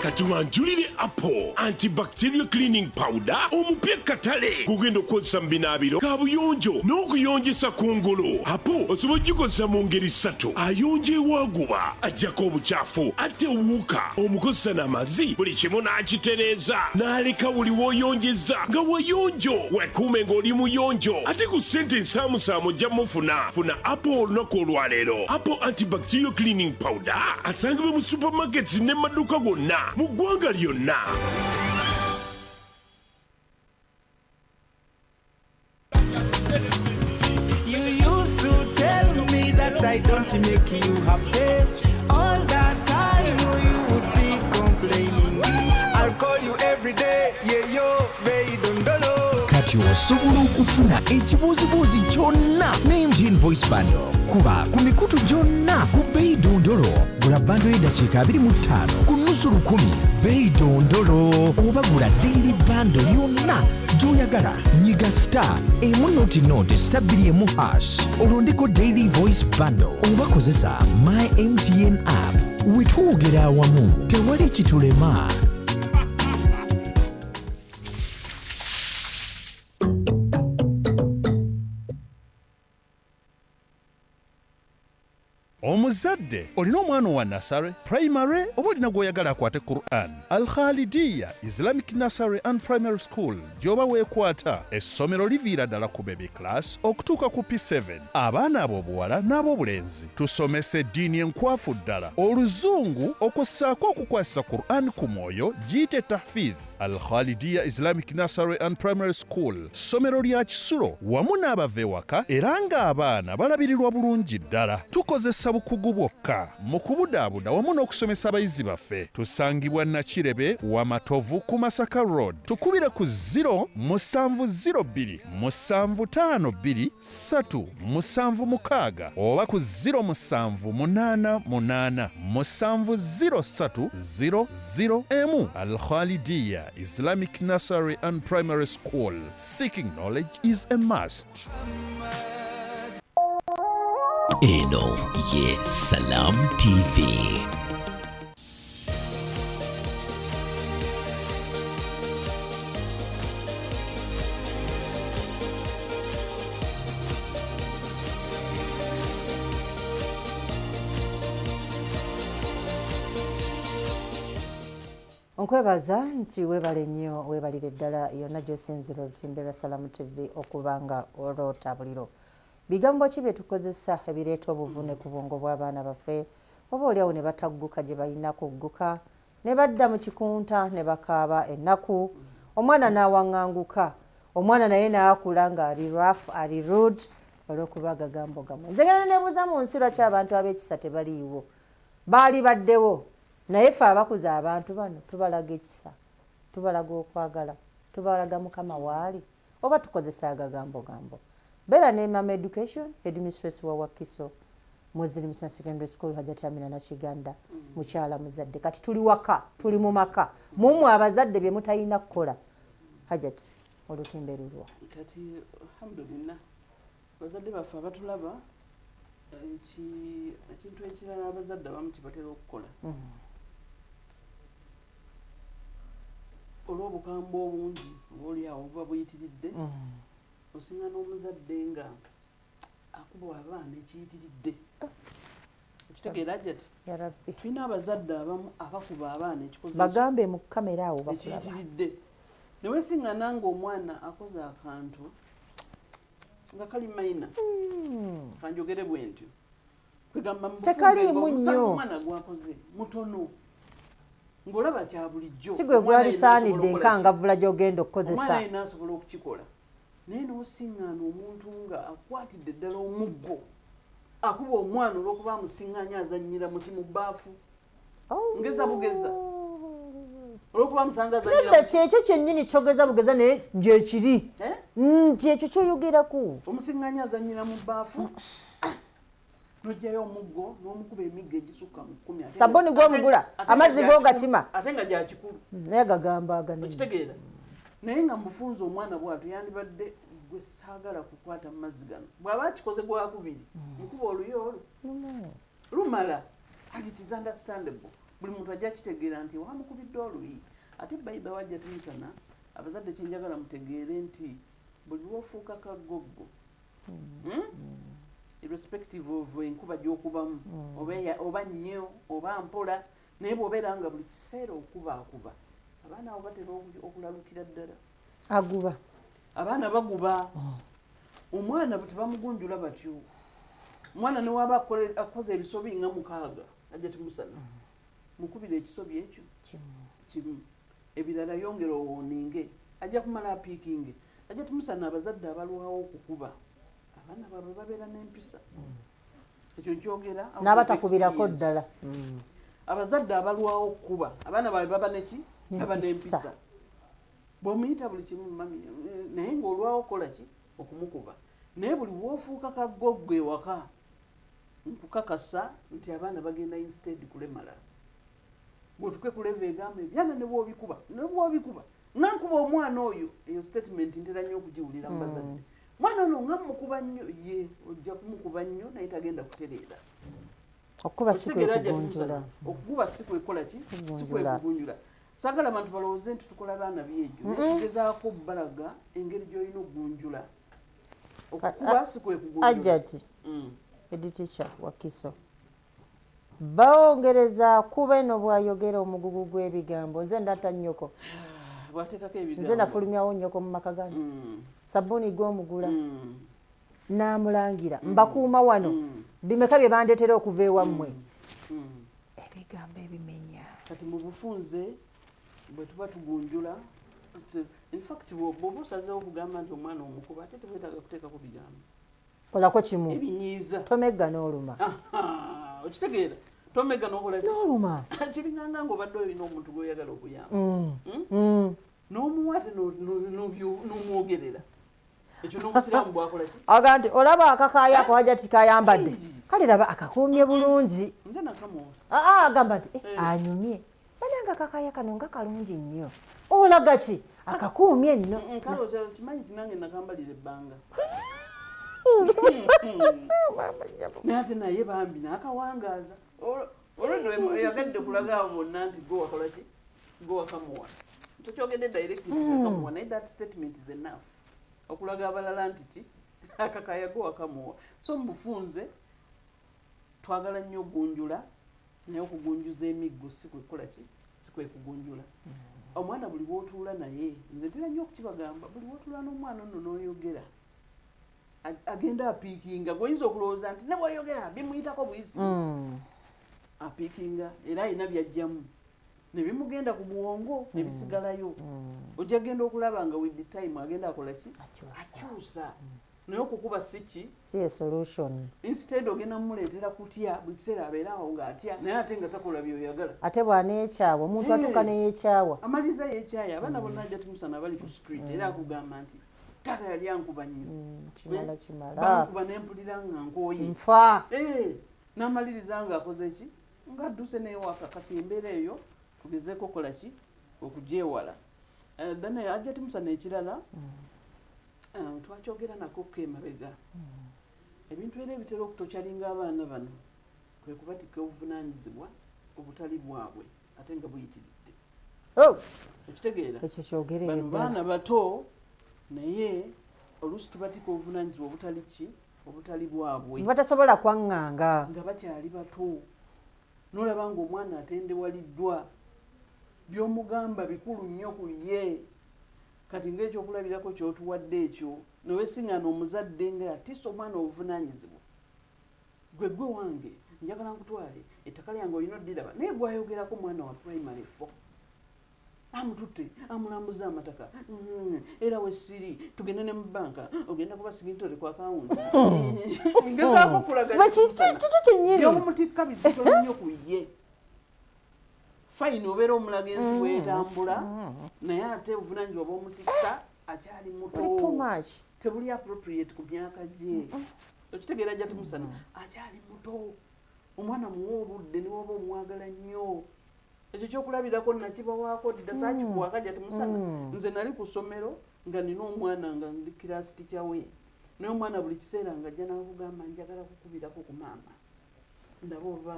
Katuwanjulire Apple Antibacterial Cleaning Powder omupya katale gugenda okukozesa mu binaabiro, kabuyonjo n'okuyonjesa kungulu. Apo osobola ogikozesa mu ngeri ssatu: ayonja ewaguba, ajjako obukyafu, ate owuka, omukozesa n'amazzi buli kimu n'akitereeza n'aleka buli w'oyonjeza nga wayonjo. Wekuume ng'oli muyonjo ate ku ssente ensaamusaamu ojja mufuna. Funa Apple olunaku olwaleero. Apple Antibacterial Cleaning Powder asangibwe mu supermarkets ne maduuka gonna mu ggwanga lyonna. You used to tell me that I don't make you happy. All that time you would be complaining. I'll call you every day, yeah yo, baby, dondolo. Kati osobola okufuna ekibuuzibuuzi kyonna ne MTN Voice Bundle. Kuba ku mikutu gyonna ku bbeeyi dondolo. Gula bundle y'eddakiika 25 ku nusu lukumi, bbeeyi dondolo, oba gula daily bundle yonna gy'oyagala. Nyiga star emu noti noti star bbiri emu hash, olondeko Daily Voice Bundle oba kozesa My MTN app. Wetwogera awamu tewali kitulema. Omuzadde olina omwana owa nursery, primary oba olina gw'oyagala akwate Quran, Al Khalidiya Islamic Nursery and Primary School gy'oba weekwata. Essomero liviira ddala ku baby class okutuuka ku P7. Abaana ab'obuwala n'ab'obulenzi tusomesa eddiini enkwafu ddala, oluzungu, okussaako okukwasisa Quran ku mwoyo, giyite tahfidh. Al Khalidiya Islamic Nursery and Primary School ssomero lya kisulo wamu n'abava ewaka, era ng'abaana balabirirwa bulungi ddala. Tukozesa bukugu bwokka mu kubudaabuda wamu n'okusomesa abayizi baffe. Tusangibwa Nakirebe wa Matovu ku Masaka Road. Tukubire ku 0 702 752 376 oba ku 0788 703 00 emu. Al Khalidiya Islamic Nursery and Primary School. Seeking knowledge is a must. Eno ye Salam TV. Nkwebaza nti weebale nnyo, weebalire ddala yonna gy'osinziira olutimbe lwa Salamu TV okuba nga oloota buliro. Bigambo ki bye tukozesa ebireeta obuvune ku bwongo bw'abaana baffe, oba oliawo ne batagguka gye balina kugguka, Ne badda mu kikunta ne bakaaba ennaku, omwana n'awaŋŋanguka, omwana naye n'akula ng'ali rough, ali rude, olw'okuba agagambo gammwe. Nze ngenda neebuuza mu nsi lwaki abantu ab'ekisa tebaliiwo. Baali baddewo, naye ffe abakuza abantu bano tubalaga ekisa, tubalaga okwagala, tubalaga Mukama waali, oba tukozesa agagambo gambo. Beera ne Mama Education, headmistress wa Wakiso Muslim Senior Secondary School, Hajati Amina Nakiganda, mukyala muzadde. Kati tuli waka, tuli mu maka, mumwe abazadde bye mutalina kukola. Hajati, olutimbe lulwo. Kati alhamdulillah, bazadde baffe abatulaba, ekintu ekirala abazadde abamu kyebatera okukola olw'obukambwe obungi obaoliawo buba buyitiridde, osinga n'omuzadde nga akuba abaana ekiyitiridde. Okitegeera Hajati? Ya Rabbi. Tulina abazadde abamu abakuba abaana ekikoze bagambe mu kamera awo bakulaba. Ekiyitiridde. Ne weesiŋŋana ng'omwana akoze akantu nga kali mayina, kanjogere bwe ntyo, kwegamba mu bufunze Tekaliimu ng'omusango nnyo. Omwana gwakoze mutono ng'olaba kya bulijjo. Si gwe Omwana yenna gwalisaanidde asobola okukola enkangavvula gy'ogenda okukozesa. Omwana yenna asobola okukikola, naye n'osiŋŋaana omuntu nga akwatidde ddala omuggo akuba omwana olw'okuba amusiŋŋaanya azannyira muti mu bbaafu. Ngeza bugeza olw'okuba musanze azannyira Nedda, kyekyo kyennyini kyogeza bugeza, naye gyekiri. Eh? Kyekyo kyoyogerako. Omusiŋŋaanya azannyira mu bbaafu, n'oggyayo omuggo n'omukuba emiggo egisukka mu 10. Sabbuuni gw'omugula, amazzi gw'ogakima. Ate nga gya kikulu. Naye gagamba aganene. Okitegeera? Naye nga mubufunze omwana bw'atyo yandibadde gwe saagala kukwata mu mazzi gano. Bw'aba akikoze gwakubiri, mukuba oluyi olwo lumala, and it is understandable. Buli muntu ajja kitegeera nti wamukubidde oluyi. Ate bayiba wajja tumusana, abazadde kyenjagala mutegeere nti buli lw'ofuuka kagoggo, Irrespective of enkuba gy'okubamu, oba nnyo oba mpola, naye bw'obeera nga buli kiseera okubaakuba, abaana abo batera okulalukira ddala. Aguba. Abaana baguba. Omwana tebamugunjula batyo. Omwana ne waba akoze ebisobi nga 6, ajja timusana. Mukubira ekisobi ekyo kimu. Ebirala yongera owooninge, ajja kumala apiikinge. Ajja timusana abazadde abalwawo okukuba abaana baabwe babeera n'empisa. Ekyo nkyogera out of N'abatakubirako experience. ddala. Abazadde abalwawo okukuba abaana baabwe baba neki? Baba N'empisa. n'empisa. Bw'omuyita buli kimu mami, naye ng'olwawo okukola ki? Okumukuba. Naye buli w'ofuuka kagoggo ewaka, nkukakasa nti abaana bagenda instead kulemala. Bw'otuuke ku level egamba ebyana ne bw'obikuba, ne bw'obikuba, nga nkuba omwana oyo, eyo statement ntera nnyo okugiwulira mu bazadde. Mwana ono nga mmukuba nnyo, ye ojja kumukuba nnyo naye tagenda kutereera. Okukuba si kwe Okitegeera ajja kugunjula. tumusana. Okukuba si kwe kukola ki? Si kwe Kugunjula. kugunjula. Saagala abantu balowooze nti tukola baana byegyo. Naye tugezaako obbalaga engeri gy'olina okugunjula. Okukuba si kwe kugunjula. Hajati, head teacher Wakiso, bawongereza kuba eno bw'ayogera omugugu gw'ebigambo. Nze ndatta nnyoko. Bw'ateekako ebigambo. Nze nafulumyawo nnyoko mu maka gano. Sabbuuni gw'omugula. N'amulangira. Mbakuuma wano. Bimeka bye bandeetera okuva ewammwe. Ebigambo ebimenya. Kati mu bufunze bwe tuba tugunjula, in fact bw'oba osazeewo okugamba nti omwana omukuba, ate tewetaaga kuteekako bigambo. Kolako kimu. Ebinyiiza. Tomegga n'oluma. Okitegeera? Tomegga n'okola ki? N'oluma. Kiringanga ng'obadde olina omuntu gw'oyagala okuyamba. N'omuwa ate n'omwogerera. Ekyo n'omusiraamu bw'akola ki? Aga nti olaba akakaaya ako Hajati kayambadde. Kale laba akakuumye bulungi. Nze nakamuwa. Agamba nti, anyumye. Bannange akakaaya kano nga kalungi nnyo. Olaga ki? Akakuumye nno. Kale okimanyi nti nange nakambalira ebbanga. Naye ate naye bambi n'akawangaaza. Olwo nno yagadde kulaga abo bonna nti gwe wakola ki? Gwe wakamuwa. Tokyogedde direct nti wakamuwa, naye that statement is enough. Okulaga abalala nti ki? Akakaaya gwe wakamuwa. So mu bufunze twagala nnyo ogunjula, naye okugunjuza emiggo si kwe kukola ki? Si kwe kugunjula. Omwana buli w'otuula naye, nze ntera nnyo okukibagamba, buli w'otuula n'omwana ono n'oyogera, agenda apiikinga. Gw'oyinza okulowooza nti ne bw'oyogera bimuyitako buyisi. Apiikinga era alina by'aggyamu. Ne bimugenda ku bwongo ne bisigalayo. Ojja genda okulaba nga with the time agenda akola ki? Akyusa. Naye okukuba si ki? Si a solution. Instead ogenda mumuleetera kutya, buli kiseera abeera awo ng'atya, naye ate nga takola by'oyagala. Ate bw'aneekyawa, omuntu atuuka ne yeekyawa. Amaliriza yeekyaya. Abaana bonna ajja tumusana bali ku street, era akugamba nti taata yali ankuba nnyo. Kimala kimala. Bankuba ne mpulira nga nkooye. Nfa. N'amaliriza ng'akoze ki? Ng'adduse n'ewaka. Kati embeera eyo tugezeeko okukola ki? Okugyewala. Then ajja tumusana ekirala, twakyogera nako ko emabega. Ebintu era ebitera okutokyalinga abaana bano kwe kubatikka obuvunaanyizibwa obutali bwabwe ate nga buyitiridde. Okitegeera? Ekyo kyogerere Bano ddala. baana bato, naye oluusi tubatikka obuvunaanyizibwa obutali ki? Obutali bwabwe. Batasobola kwaŋŋanga. Nga bakyali bato. N'olaba ng'omwana atendewaliddwa, by'omugamba bikulu nnyo ku ye. Kati ng'ekyokulabirako ky'otuwadde ekyo, ne weesiŋŋaana omuzadde nga yatisse omwana obuvunaanyizibwa. Gwe gwe wange, njagala nkutwale, ettaka lyange olina oddiraba, naye gw'ayogerako mwana wa primary 4. Amututte, amulambuza amataka. Era we siri, tugende ne mu bbanka, ogenda kuba signatory ku akawunti. Ngezaako okulaga Kitutu kyennyini. By'omutikka bizito nnyo ku ye. Fine, obeera omulaga ensi bw'etambula, naye ate obuvunaanyizibwa bw'omutikka akyali muto. Buli too much. Tebuli appropriate ku myaka gye. Okitegeera ajja tumusana? Akyali muto. Omwana muwe obudde ne woba omwagala nnyo. Ekyo kyokulabirako nakibawaako dda, saakikuwaka ajja tumusana. Nze nali ku ssomero nga nina omwana nga ndi class teacher we. Naye omwana buli kiseera ng'ajja n'akugamba njagala kukubirako ku maama. Ndaba oba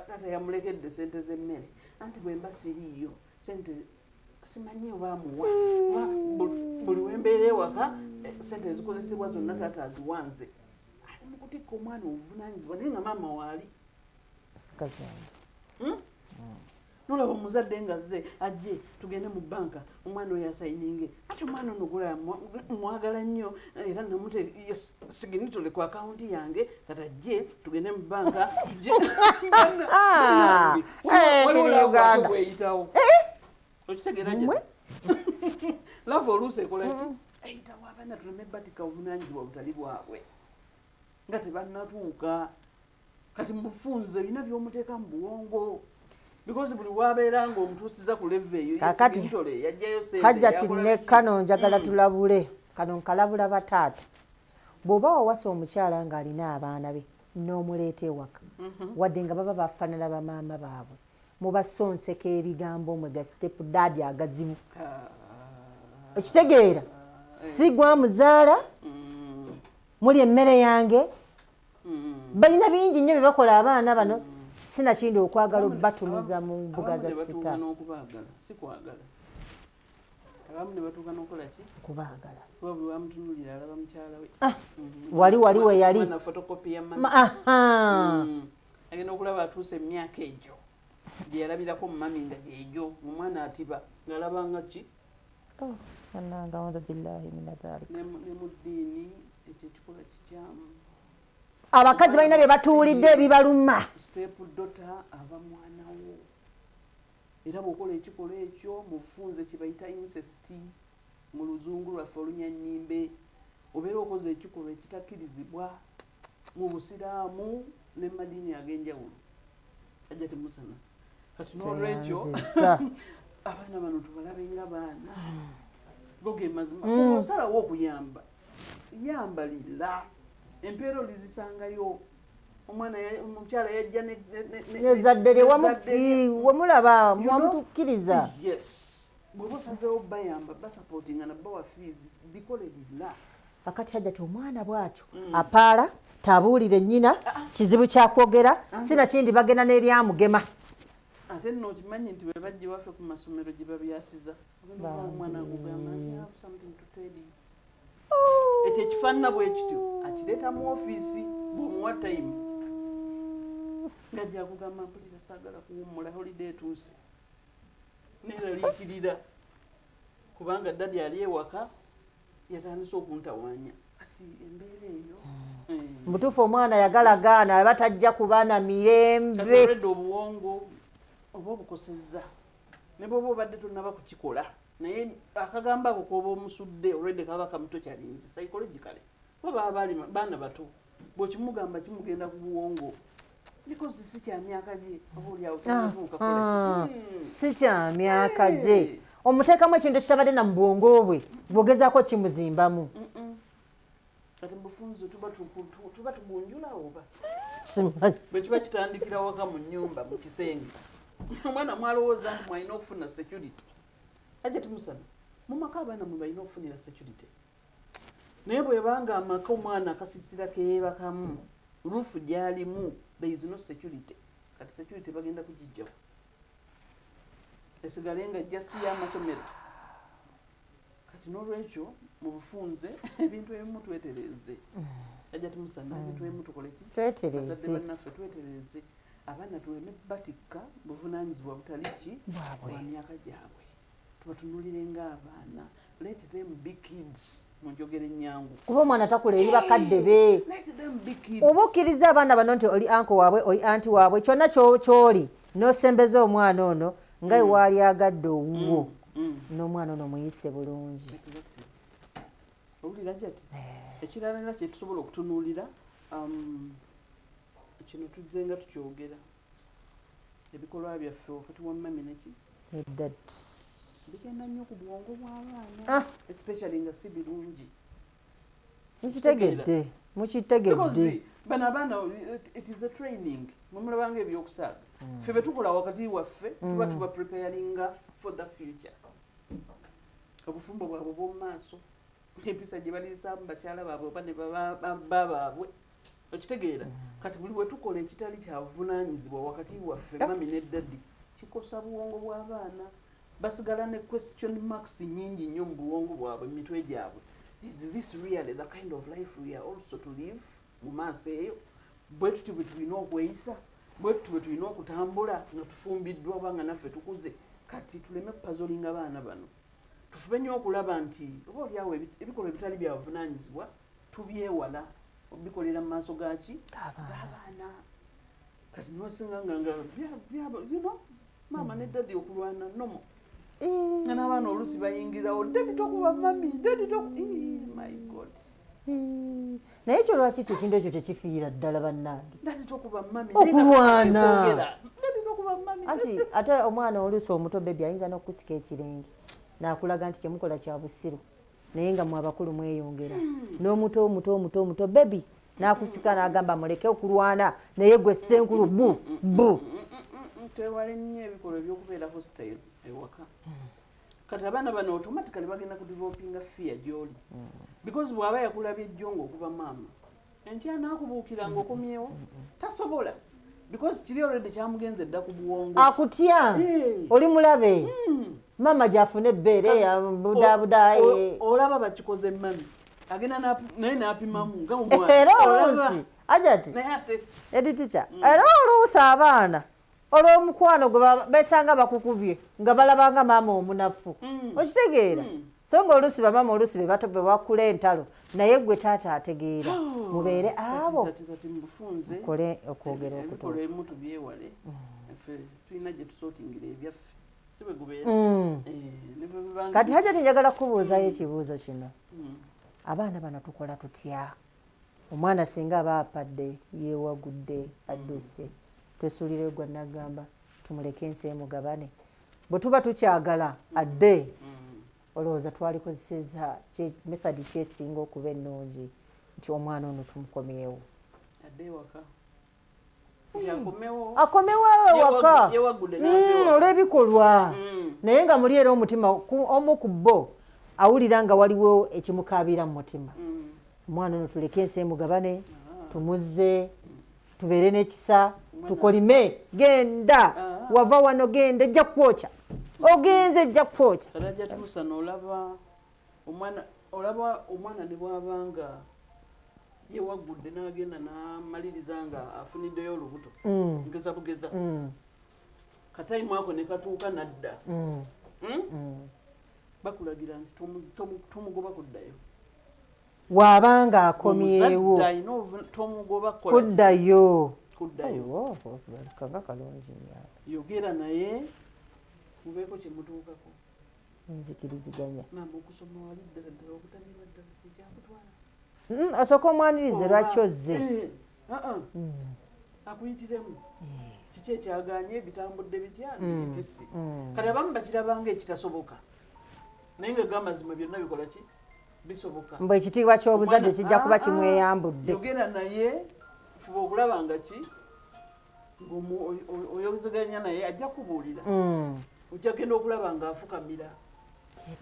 taata yamulekedde sente z'emmere. Anti bwe mba siriiyo, sente simanyi oba amuwa. Buli we mbeera ewaka, sente ezikozesebwa zonna taata aziwanze. Ali mu kutikka omwana obuvunaanyizibwa naye nga maama waali. Kajanja. Nolaba omuzadde nga azze ajje tugende mu bbanka omwana oyo asayininge, ate omwana ono gula mwagala nnyo era namute signatory ku akawunti yange, kati ajje tugende mu bbanka. Waliwo Tuli love Uganda. bweyitawo. Okitegeera Mmwe? Love oluusi ekola ki? Eyitawo. Abaana tuleme batika obuvunaanyizibwa butali bwabwe nga tebannatuuka. Kati mubufunze ebina by'omuteeka mu bwongo, because buli wabeera ng'omutuusiza ku level eyo, Kaakati, signatory yajjayo sente, Hajjati, yakola ne biki? kano njagala tulabule, kano nkalabula bataata. Bw'oba wawasa omukyala ng'alina abaana be n'omuleeta ewaka, wadde nga baba bafaanana bamaama baabwe, mubasonseka ebigambo mwe ga step dad agazibu. Okitegeera? Si gwamuzaala, muli emmere yange. Balina bingi nnyo bye bakola abaana bano, sinakindi okwagala obbatunuza mu mbuga Abamu za ne batuuka sita. n'okubaagala, si kwagala. Abamu ne batuuka n'okukola ki? Okubaagala. Kuba buli wamutunuulira alaba mukyala we. Wali we yali. Omwana photocopy ya mama. Aha. Agenda okulaba atuuse emyaka egyo gye yalabirako mu mami nga gyegyo, omwana atiba ng'alaba nga ki? Oh, bannange, audhu billahi mina dhalika. Ne mu ddiini ekyo ekikolwa kikyamu. Abakazi balina bye batuulidde ebibaluma. Step daughter aba mwana wo, era bw'okola ekikolwa ekyo mufunze kye bayita incest mu luzungu lwaffe olunyanyimbe, obeera okoze ekikolwa ekitakkirizibwa mu busiraamu ne madiini ag'enjawulo. Ajja temusana. Kati n'olwekyo Tweyanzizza. abaana bano tubalabe nga baana. Go ge mazima. Osalawo okuyamba, yamba lira, empeera olizisangayo. Omwana omukyala yajja Nezadde lye n'ezzadde lye. wamulaba You know? mwamutukkiriza. Yes, bw'oba osazeewo bayamba, basupportinga nabawa fees, bikole lira. Akati Hajjati, omwana bw'atyo apaala tabuulire nnyina, kizibu kyakwogera, sinakindi bagenda n'eryamugema. Ate nno okimanyi nti bwe bajja ewaffe ku masomero gye babyasiza, ogenda okulaba omwana agugamba nti, "I have something to tell you." Ekyo ekifaanana bwe kityo akireeta mu ofiisi bw'omuwa time, ngajja akugamba, "Mpulira saagala kuwummula, holiday etuuse, neeraliikirira kubanga daddy ali ewaka yatandise okuntawaanya." Kati embeera eyo Mubutuufu omwana yagala gaana aba tajja kuba na kati mirembe. olwedde obuwongo Oba obukosezza ne bwoba obadde tonnaba kukikola, naye akagambo ako koba omusudde already kaba kamutokyalinze psychologically. Kuba baba bali baana bato, bw'okimugamba kimugenda ku buwongo because si kya myaka gye, oba oliawo tonnatuuka kola ki. Si kya myaka gye, omuteekamu ekintu ekitabadde na mu bwongo bwe, bw'ogezaako kimuzimbamu. Kati mubufunze tuba tugunjula oba Simanyi. Bwe kiba kitandikira waka mu nnyumba, mu kisenge, omwana mwalowooza nti mwalina okufuna security. Ajja timusana mu maka, abaana mwe balina okufunira security, naye bwebanga amaka omwana akasisira keyeebakamu, roof gyalimu, there is no security. Kati security bagenda kugijjawo esigale nga just y'amasomero. Kati n'olwekyo mu bufunze ebintu ebimu twetereeze. Ajja timusana, ebintu ebimu tukole ki? Twetereeze. Bazadde bannaffe, twetereeze abaana, tuleme batikka buvunaanyizibwa butali ki? Bwabwe. Bwa myaka gyabwe. Tubatunulire ng'abaana, let them be kids, mu njogera ennyangu. Kuba omwana takula eri bakadde be. Let them be kids. Oba okkiriza abaana bano nti oli uncle waabwe, oli auntie waabwe, kyonna kyoli n'osembeza omwana ono nga waali agadde owuwo, n'omwana ono muyise bulungi. Exactly. Owulira jati ekirala era kyetusobola okutunuulira, kino tujje nga tukyogera, ebikolwa byaffe wakati wa mummy neki Ne daddy. Bigenda nnyo ku bwongo bw'abaana, especially nga si birungi. Mukitegedde, mukitegedde. Because bano abaana, it is a training. Mwemulabanga ebyokusaaga ffe bye tukola wakati waffe, tuba tuba preparinga for the future, obufumbo bwabwe bw'omu maaso, empisa gye baliisaamu bakyala baabwe oba ne baba baabwe. Okitegeera? Kati buli bwe tukola ekitali kyabuvunaanyizibwa wakati waffe, mummy ne daddy, kikosa buwongo bw'abaana. Basigala ne question marks nyingi nnyo mu buwongo bwabwe, mu mitwe gyabwe. Is this really the kind of life we are also to live mu maaso eyo? Bwe tuti bwe tulina okweyisa? Bwe tuti bwe tulina okutambula nga tufumbiddwa oba nga naffe tukuze? Kati tuleme kupuzzlinga baana bano. Tufube nnyo okulaba nti oba oliawo ebikolwa ebitali byabuvunaanyizibwa tubyewala obikolera mu maaso gaki? G'abaana. Kati nosinga nga maama ne daddy okulwana nomo, nga n'abaana oluusi bayingirawo, "Daddy tokuba mummy, daddy toku." My God! Naye ekyo lwaki ekintu ekyo tekifiira ddala, bannange? "Daddy tokuba mummy." Okulwana. "Daddy tokuba mummy." Anti ate omwana oluusi omuto, baby, ayinza n'okusika ekirenge n'akulaga nti kyemukola kya busiru, naye nga mwe abakulu mweyongera. N'omuto omuto omuto omuto, baby, n'akusika n'agamba muleke okulwana, naye gwe ssenkulu bu bu. Twewale nnyo ebikolwa ebyokubeera hostile ewaka. Kati abaana bano automatically bagenda ku developinga fear gy'oli, because bw'aba yakulabye ejjo ng'okuba maama, enkya naakubuukira ng'okomyewo tasobola, because kiri already kyamugenze dda ku buwongo. Akutya. Oli mulabe maama gyafuna ebbeere budaabuda. Olaba bakikoze mummy agenda naye n'apimamu nga omwana. Era Olaba. oluusi ajati Naye ate edi teacher, era oluusi abaana olw'omukwano gwe besanga bakukubye nga balabanga maama omunafu. Okitegeera? So nga oluusi bamaama oluusi be bato be bakula entalo, naye gwe taata ategeera, mubeere abo. Kati mubufunze Mukole okwogera ebikolwa okutuufu. ebimu tubyewale. Ffe tulina gye tusootingira ebyaffe, si bwe gubeera? Ne bwe biba Kati Hajati, njagala kubuuzayo ekibuuzo kino. Abaana bano tukola tutya? Omwana singa aba apadde, yeewagudde, adduse, twesuulire gwa nagamba tumuleke ensi emugabane. Bwe tuba tukyagala adde, olowooza twalikozeseza method kyesinga okuba ennungi nti omwana ono tumukomyewo? Adde ewaka, nti akomewo. Akomewo ewaka. Yewagudde n'ava ewaka. Olw'ebikolwa, naye nga muli era omutima omu ku bo awulira nga waliwo ekimukaabira mu mutima. Omwana ono tuleke ensi emugabane, tumuzze, tubeere n'ekisa, tukolime, "Genda, wava wano, genda, ejja kwokya, ogenze, ejja kwokya." Kati ajja tumusana, olaba omwana, olaba omwana ne bwaba nga yewaggudde n'agenda n'amaliriza nga afuniddeyo olubuto, ngeza bugeza, katayimu ako ne katuuka nadda. Bakulagira nti tomugoba kuddayo. Waabanga akomyewo. Omuzadde alina tomugoba kukola ki? Kuddayo. Kuddayo. Kanga kalungi nnyo. Yogera naye mubeeko kye mutuukako. Nzikiriziganya. Maama okusoma wali ddala ddala okutamirwa ddala kyekyakutwala. Asooka omwanirize lwaki ozze. Akuyitiremu. Kiki ekyagaanye bitambudde bitya ebitisi. Kati abamu bakirabanga ekitasoboka. Naye nga gamazima byonna bikola ki? Bisoboka. Mbu ekitiibwa ky'obuzadde kijja kuba kimweyambudde. Yogera naye fuba okulaba nga ki oyozeganya naye ajja kubuulira. Ojja genda okulaba nga afukamira.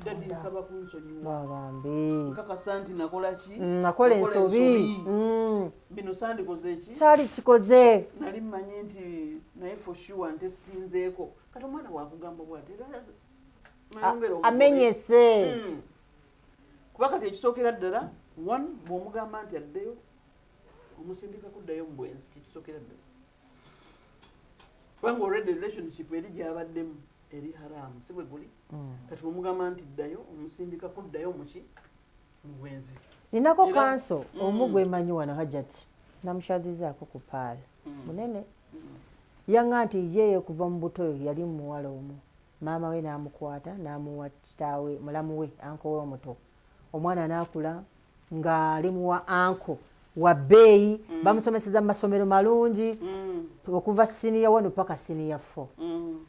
Daddy nsaba kunsonyiwa. Bambi. Nkakasa nti nakola ki? Nakola ensobi. Bino sandikoze ki? Kyali kikoze. Nali mmanyi nti naye for sure ntesitinzeeko. Kati omwana wakugamba bw'ati era amenyese. Kuba kati ekisookera ddala one bw'omugamba nti addeyo omusindika kuddayo mu bwenzi kyekisookera ddala. Kubanga already relationship eri gy'abaddemu eri haramu si bwe guli. Kati bw'omugamba nti ddayo omusindika kuddayo muki mu bwenzi. Ninako kanso omu gwe mmanyi wano Hajjati namushazizaako ku paala munene. Yanga nti ye kuva mu buto yali muwala omu. Maama we n'amukwata n'amuwa kitaawe mulamu we anko we omuto. Omwana n'akula ng'ali muwa anko wa bbeeyi bamusomeseza mu masomero malungi okuva siniya 1 paka siniya 4.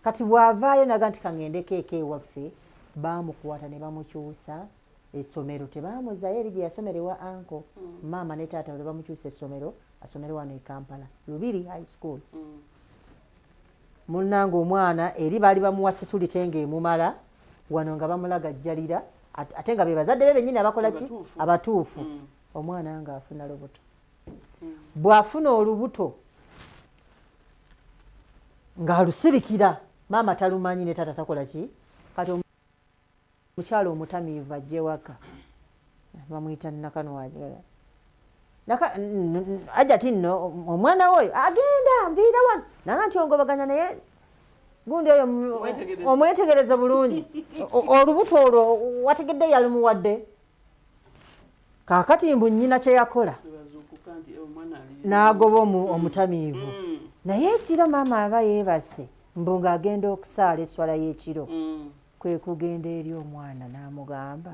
Kati bw'avaayo naga nti kaŋŋendeko eka ewaffe baamukwata ne bamukyusa essomero tebaamuzaayo eri gye yasomera ewa anko. Maama ne taata ne bamukyusa essomero asomere wano e Kampala Lubiri High School. Munnange omwana eri baali bamuwa security ng'emumala wano nga bamulagajjalira ate nga be bazadde be bennyini abakola ki abatuufu. Omwana ng'afuna lubuto. Bw'afuna olubuto ng'alusirikira maama talumanyi ne taata takola ki. Kati omukyala omutamiivu ajja ewaka bamuyita Nakanwagi. Ajja ti nno omwana woyo agenda nviira wano naga nti ongobaganya naye gundi oyo omwetegereze bulungi olubuto olwo wategedde yalumuwadde. Kaakati mbu nnyina kye yakola n'agoba omutamiivu. Naye ekiro maama aba yeebase mbu ng'agenda okusaala esswala y'ekiro kwe kugenda eri omwana n'amugamba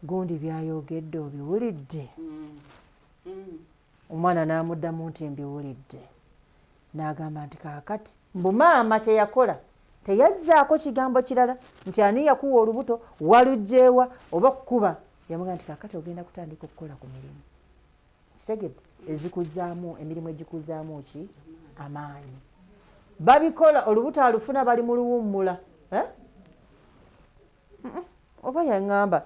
gundi byayogedde obiwulidde. Omwana n'amuddamu nti mbiwulidde. N'agamba nti kaakati mbu maama kye yakola teyazzaako kigambo kirala nti ani yakuwa olubuto waluggyewa oba kukuba. Yamugamba nti kaakati ogenda kutandika okukola ku mirimu. Kitegedde ezikuzzaamu emirimu egikuzzaamu ki amaanyi. Babikola olubuto alufuna bali mu luwummula. Oba yaŋŋamba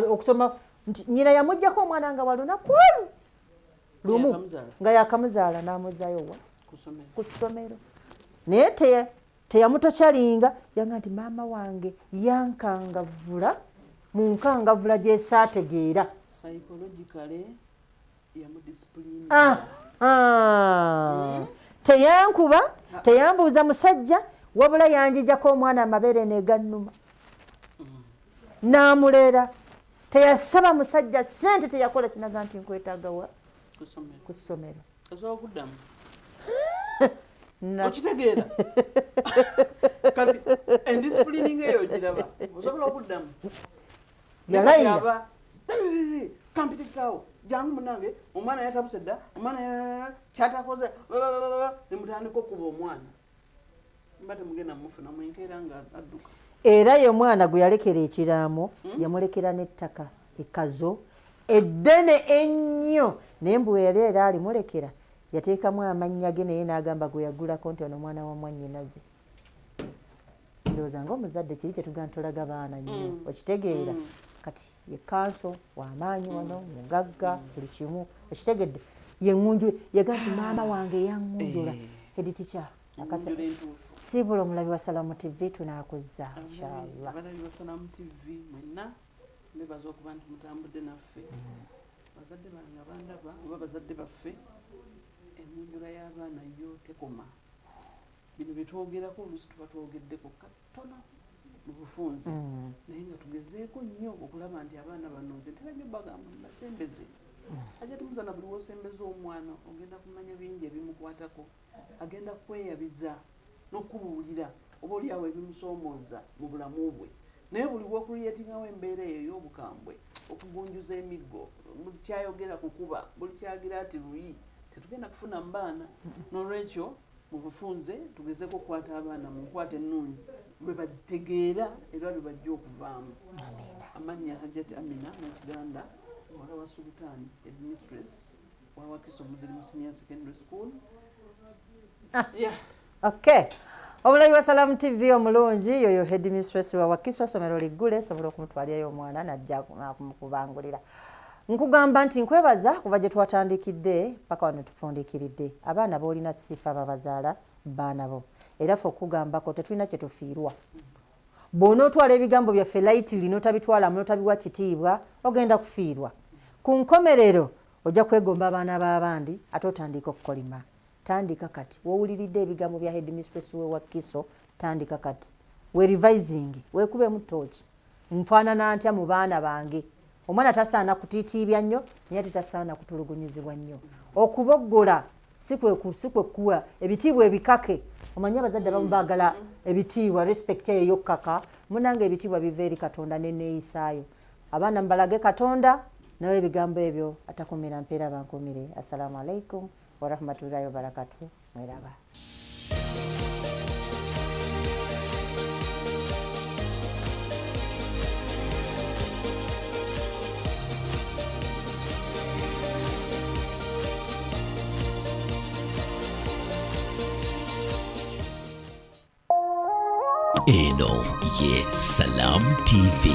okusoma nti nnyina yamuggyako omwana nga walunaku olwo lumu nga yakamuzaala n'amuzaayo wa ku ssomero. Naye teyamutokyalinga yagamba nti maama wange yankangavvula mu nkangavvula gye saategeera. Teyankuba teyambuuza musajja wabula yanjijjako omwana amabeere ne gannuma. N'amulera teyasaba musajja ssente teyakola kinaga nti nkwetaaga wa ku ssomero. Osobola okuddamu okitegeera kati endisipulininga eyo giraba osobola okuddamu. Yalayira kampita kitaawo jangu munnange omwana yatabuse dda omwana kyatakoze ne mutandika okuba omwana mba temugenda mufuna mwenkeera nga adduka. Era ye omwana gwe yalekera ekiraamo yamulekera n'ettaka ekkazo eddene ennyo naye mbu yali era alimulekera yateekamu amannya ge naye n'agamba gwe yagulako nti ono mwana wa mwannyinaze. Ndowooza ng'omuzadde kiri kyetugamba tolaga baana nnyo okitegeera. Kati ye kanso w'amaanyi wano mugagga buli kimu okitegedde. Ye ŋŋunjula yagamba nti maama wange yaŋŋunjula head teacher. Sibula omulabi wa Salamu TV tunaakuzza inshallah. Abalabi ba Salamu TV mwenna mbebaza okuba nti mutambudde naffe. Bazadde bange abandaba oba bazadde baffe emmunjula y'abaana yo tekoma. Bino bye twogerako oluusi tuba twogeddeko katono mu bufunze naye nga tugezeeko nnyo okulaba nti abaana bano nze ntera nnyo bagamba mubasembeze. Hajati Muzana, buli wosembeza omwana ogenda kumanya bingi ebimukwatako, agenda kweyabiza n'okubuulira oba oliawo ebimusoomooza mu bulamu bwe. Naye buli wocreatingawo embeera eyo ey'obukambwe, okugunjuza emiggo, buli kyayogera kukuba, buli kyagira ati luyi, tetugenda kufuna mu baana. N'olwekyo mu bufunze tugezeko okukwata abaana mu nkwata ennungi lwe bategeera era lwe bajja okuvaamu. Amannya Hajati Amina Nakiganda, muwala wa Sultani, headmistress wa Wakiso Muslim Senior Secondary School. Yeah. Okay. Omulabi wa Salaam TV omulungi, yoyo headmistress wa Wakiso, somero liggule, sobola okumutwalirayo omwana najja kumukubangulira. Nkugamba nti nkwebaza kuva gye twatandikidde paka wano tufundikiridde. Abaana b'olina sifa babazaala baana bo, era ffe okugambako tetulina kye tufiirwa. Bw'onootwala ebigambo byaffe lightly n'otabitwalamu n'otabiwa kitiibwa, ogenda kufiirwa. Ku nkomerero ojja kwegomba abaana b'abandi ate otandika okukolima. Tandika kati, wowuliridde ebigambo bya headmistress we Wakiso, tandika kati we revising, weekubemu tooki, nfaanana ntya mu baana bange? Omwana tasaana kutiitiibya nnyo, naye ate tasaana kutulugunyizibwa nnyo. Okuboggola si kwe kuwa ebitiibwa ebikake. Omanyi abazadde abamu baagala ebitiibwa, respect eyo yokkaka. Munange, ebitiibwa biva eri Katonda neneeyisaayo. Abaana mubalage Katonda, nawe ebigambo ebyo atakumira mpeera bankumire. Assalamu alaikum warahmatullahi wabarakatuh. Mweraba. Eno ye Salam TV.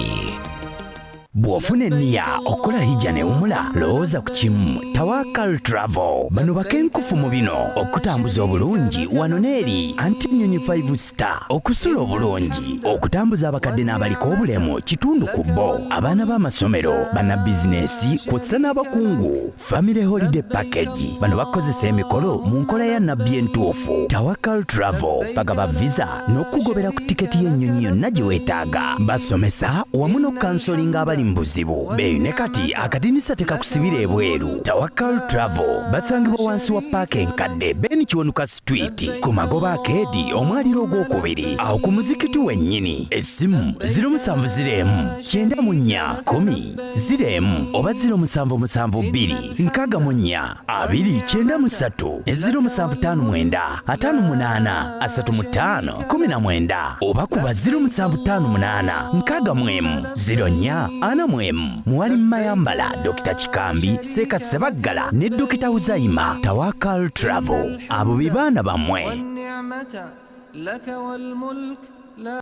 Bw'ofuna enniya okukola hijja ne wumula, lowooza ku kimu: Tawakal Travel. Bano bakenkufu mu bino: okutambuza obulungi wano n'eri, anti nnyonyi 5 star, okusula obulungi, okutambuza abakadde n'abaliko obulemu kitundu ku bo, abaana b'amasomero, bannabizinesi kw'ossa n'abakungu, family holiday package. Bano bakozesa emikolo mu nkola ya nabbi entuufu. Tawakal Travel bagaba visa n'okugobera ku tiketi y'ennyonyi yonna gye weetaaga. Basomesa wamu n'okucounselinga abali mu buzibu. Beeyune kati, akadinisa tekakusibira ebweru. Tawakal Travel basangibwa wansi wa paaka enkadde, Ben Kiwanuka Street, ku magoba akeedi, omwaliro ogwokubiri, awo ku muzikiti wennyini. Essimu 0701 94 10 01 oba 0772 64 293 ne 0759 58 35 19 oba kuba 0758 61 04 41. Mwalimu Mayambala, Dr Kikambi, Seeka Sebaggala ne Dr Huzaima. Tawakal Travel, abo be baana bammwe. والنعمة لك والملك لا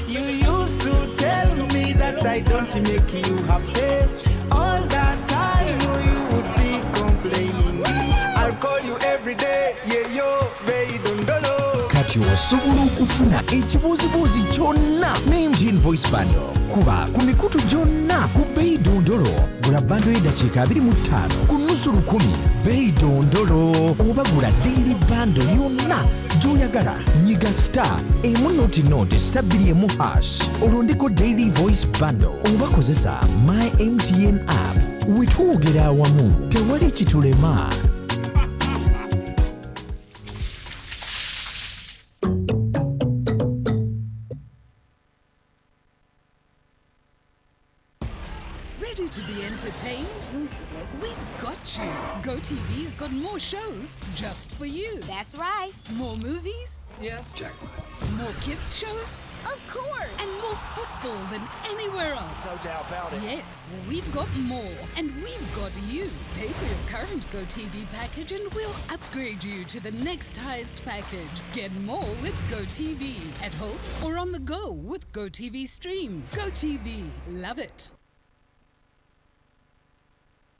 You used to tell me that I don't make you happy. All that time you would be complaining. I'll call you every day, yeah, yo, baby, dondolo. Kati osobola okufuna ekibuuzibuuzi kyonna ne MTN Voice Bundle. Kuba ku mikutu gyonna ku bbeeyi dondolo. Gula bundle y'eddakiika 25 ku nusu lukumi, bbeeyi dondolo, oba gula daily bundle yonna gy'oyagala. Nyiga star 1 nought nought star 2 1 hash, olondeko daily voice bundle oba kozesa My MTN app. Wetwogera awamu tewali kitulema. Ready to be entertained? We've got you. GoTV's got more shows just for you. That's right. More movies? Yes. More kids shows? Of course. And more football than anywhere else. No doubt about it. Yes, we've got more. And we've got you. Pay for your current GoTV package and we'll upgrade you to the next highest package. Get more with GoTV at home or on the go with GoTV Stream. GoTV. Love it.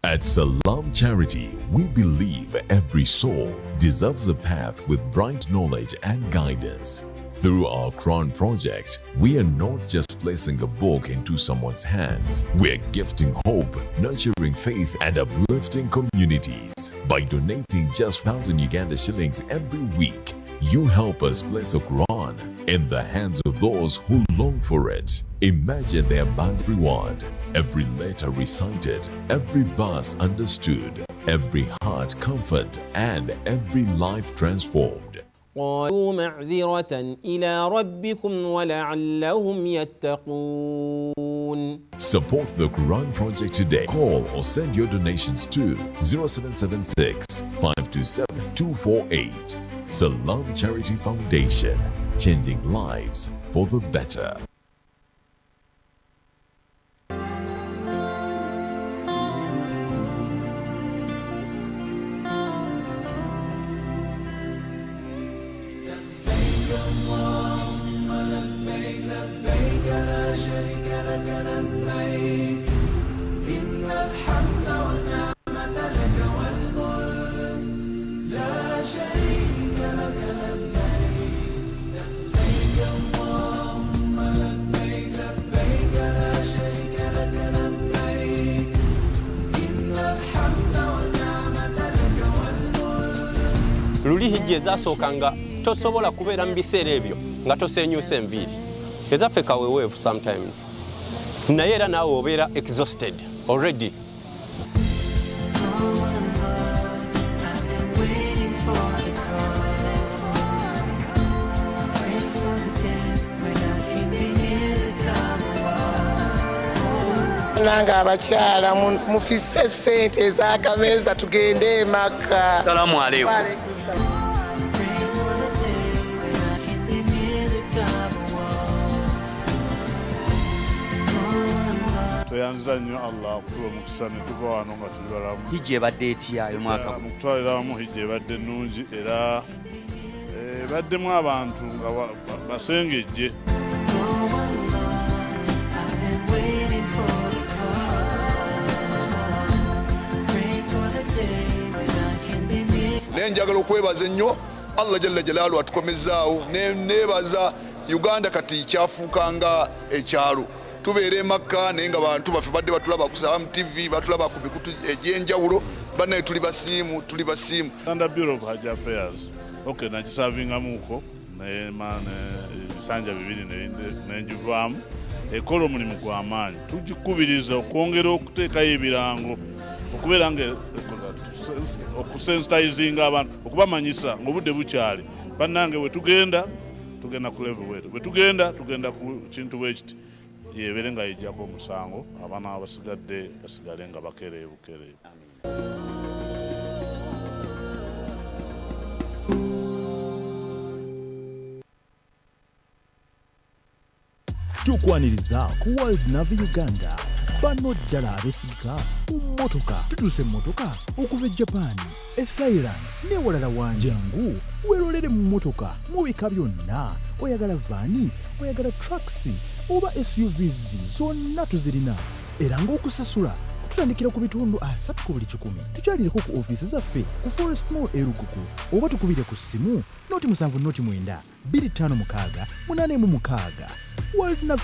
At Salam Charity, we believe every soul deserves a path with bright knowledge and guidance. Through our Quran project, we are not just placing a book into someone's hands. We're gifting hope, nurturing faith, and uplifting communities. By donating just 1,000 Uganda shillings every week, You help us place the Quran in the hands of those who long for it. Imagine the abundant reward. Every letter recited, every verse understood, every heart comfort, and every life transformed. قالوا معذرة إلى ربكم ولعلهم يتقون. Support the Quran Project today. Call or send your donations to 0776 527 248. Salam Charity Foundation, changing lives for the better. اللهم لبيك لبيك لا شريك لك لبيك إن الحمد والنعمة لك والملك لا شريك لك لبيك لبيك اللهم لبيك لبيك لا شريك لك لبيك إن الحمد والنعمة لك والملك. Luli hijja ezasookanga tosobola kubeera mu biseera ebyo nga tosenyusa enviiri. Ezaffe kaweweevu sometimes, naye era naawe obeera exhausted already. Waiting for the call. Wait for the day when I can be near the Kaaba. Nange abakyala mufisse sente ez'akameeza tugende emaka. Salaamu aleikum. Waalaikum salaam. Pray for the day when I can be near the Kaaba walls. Tweyanziza nnyo Allah okutuwa omukisa ne tuva wano nga tuli balamu. Hijja ebadde etya omwaka guno? Mu kutwalira wamu hijja ebadde nnungi era ebaddemu abantu nga basengejje. I've been waiting for the call. Pray for the day when I can be near. Naye njagala okwebaza ennyo Allah jalla jalaalu atukomezaawo. Neebaza Uganda kati kyafuuka nga ekyalo, tubeera emakka naye nga bantu baffe badde batulaba ku Salam TV, batulaba ku mikutu egy'enjawulo. Bannaye tuli basiimu, tuli basiimu. Uganda Bureau of Hajj Affairs, ok, nagisavingamuko ebisanja 2 nenjivaamu. Ekola omulimu gw'amaanyi, tugikubiriza okwongera okuteekayo ebirango, okubeera nga okusensitizinga abantu, okubamanyisa ng'obudde bukyali. Bannange, bwe tugenda, tugenda ku level bwetu, bwe tugenda, tugenda ku kintu bwe kiti, yebeere nga yejjako omusango, abaana abasigadde basigale nga bakereevu bukereevu. Tukwaniriza ku World Navi Uganda. Bano ddala abeesigika mu mmotoka. Tutuuse emmotoka okuva e Japan, e Thailand n'ewalala wangi. Jangu weerolere mu mmotoka mu bika byonna. Oyagala van, oyagala trucks oba SUVs, zonna tuzirina, era ng'okusasula tutandikira ku bitundu 30 ku buli 100. Tukyalireko ku ofiisi zaffe ku Forest Mall e Lugugu oba tukubire ku ssimu 079 256 86. World Navi.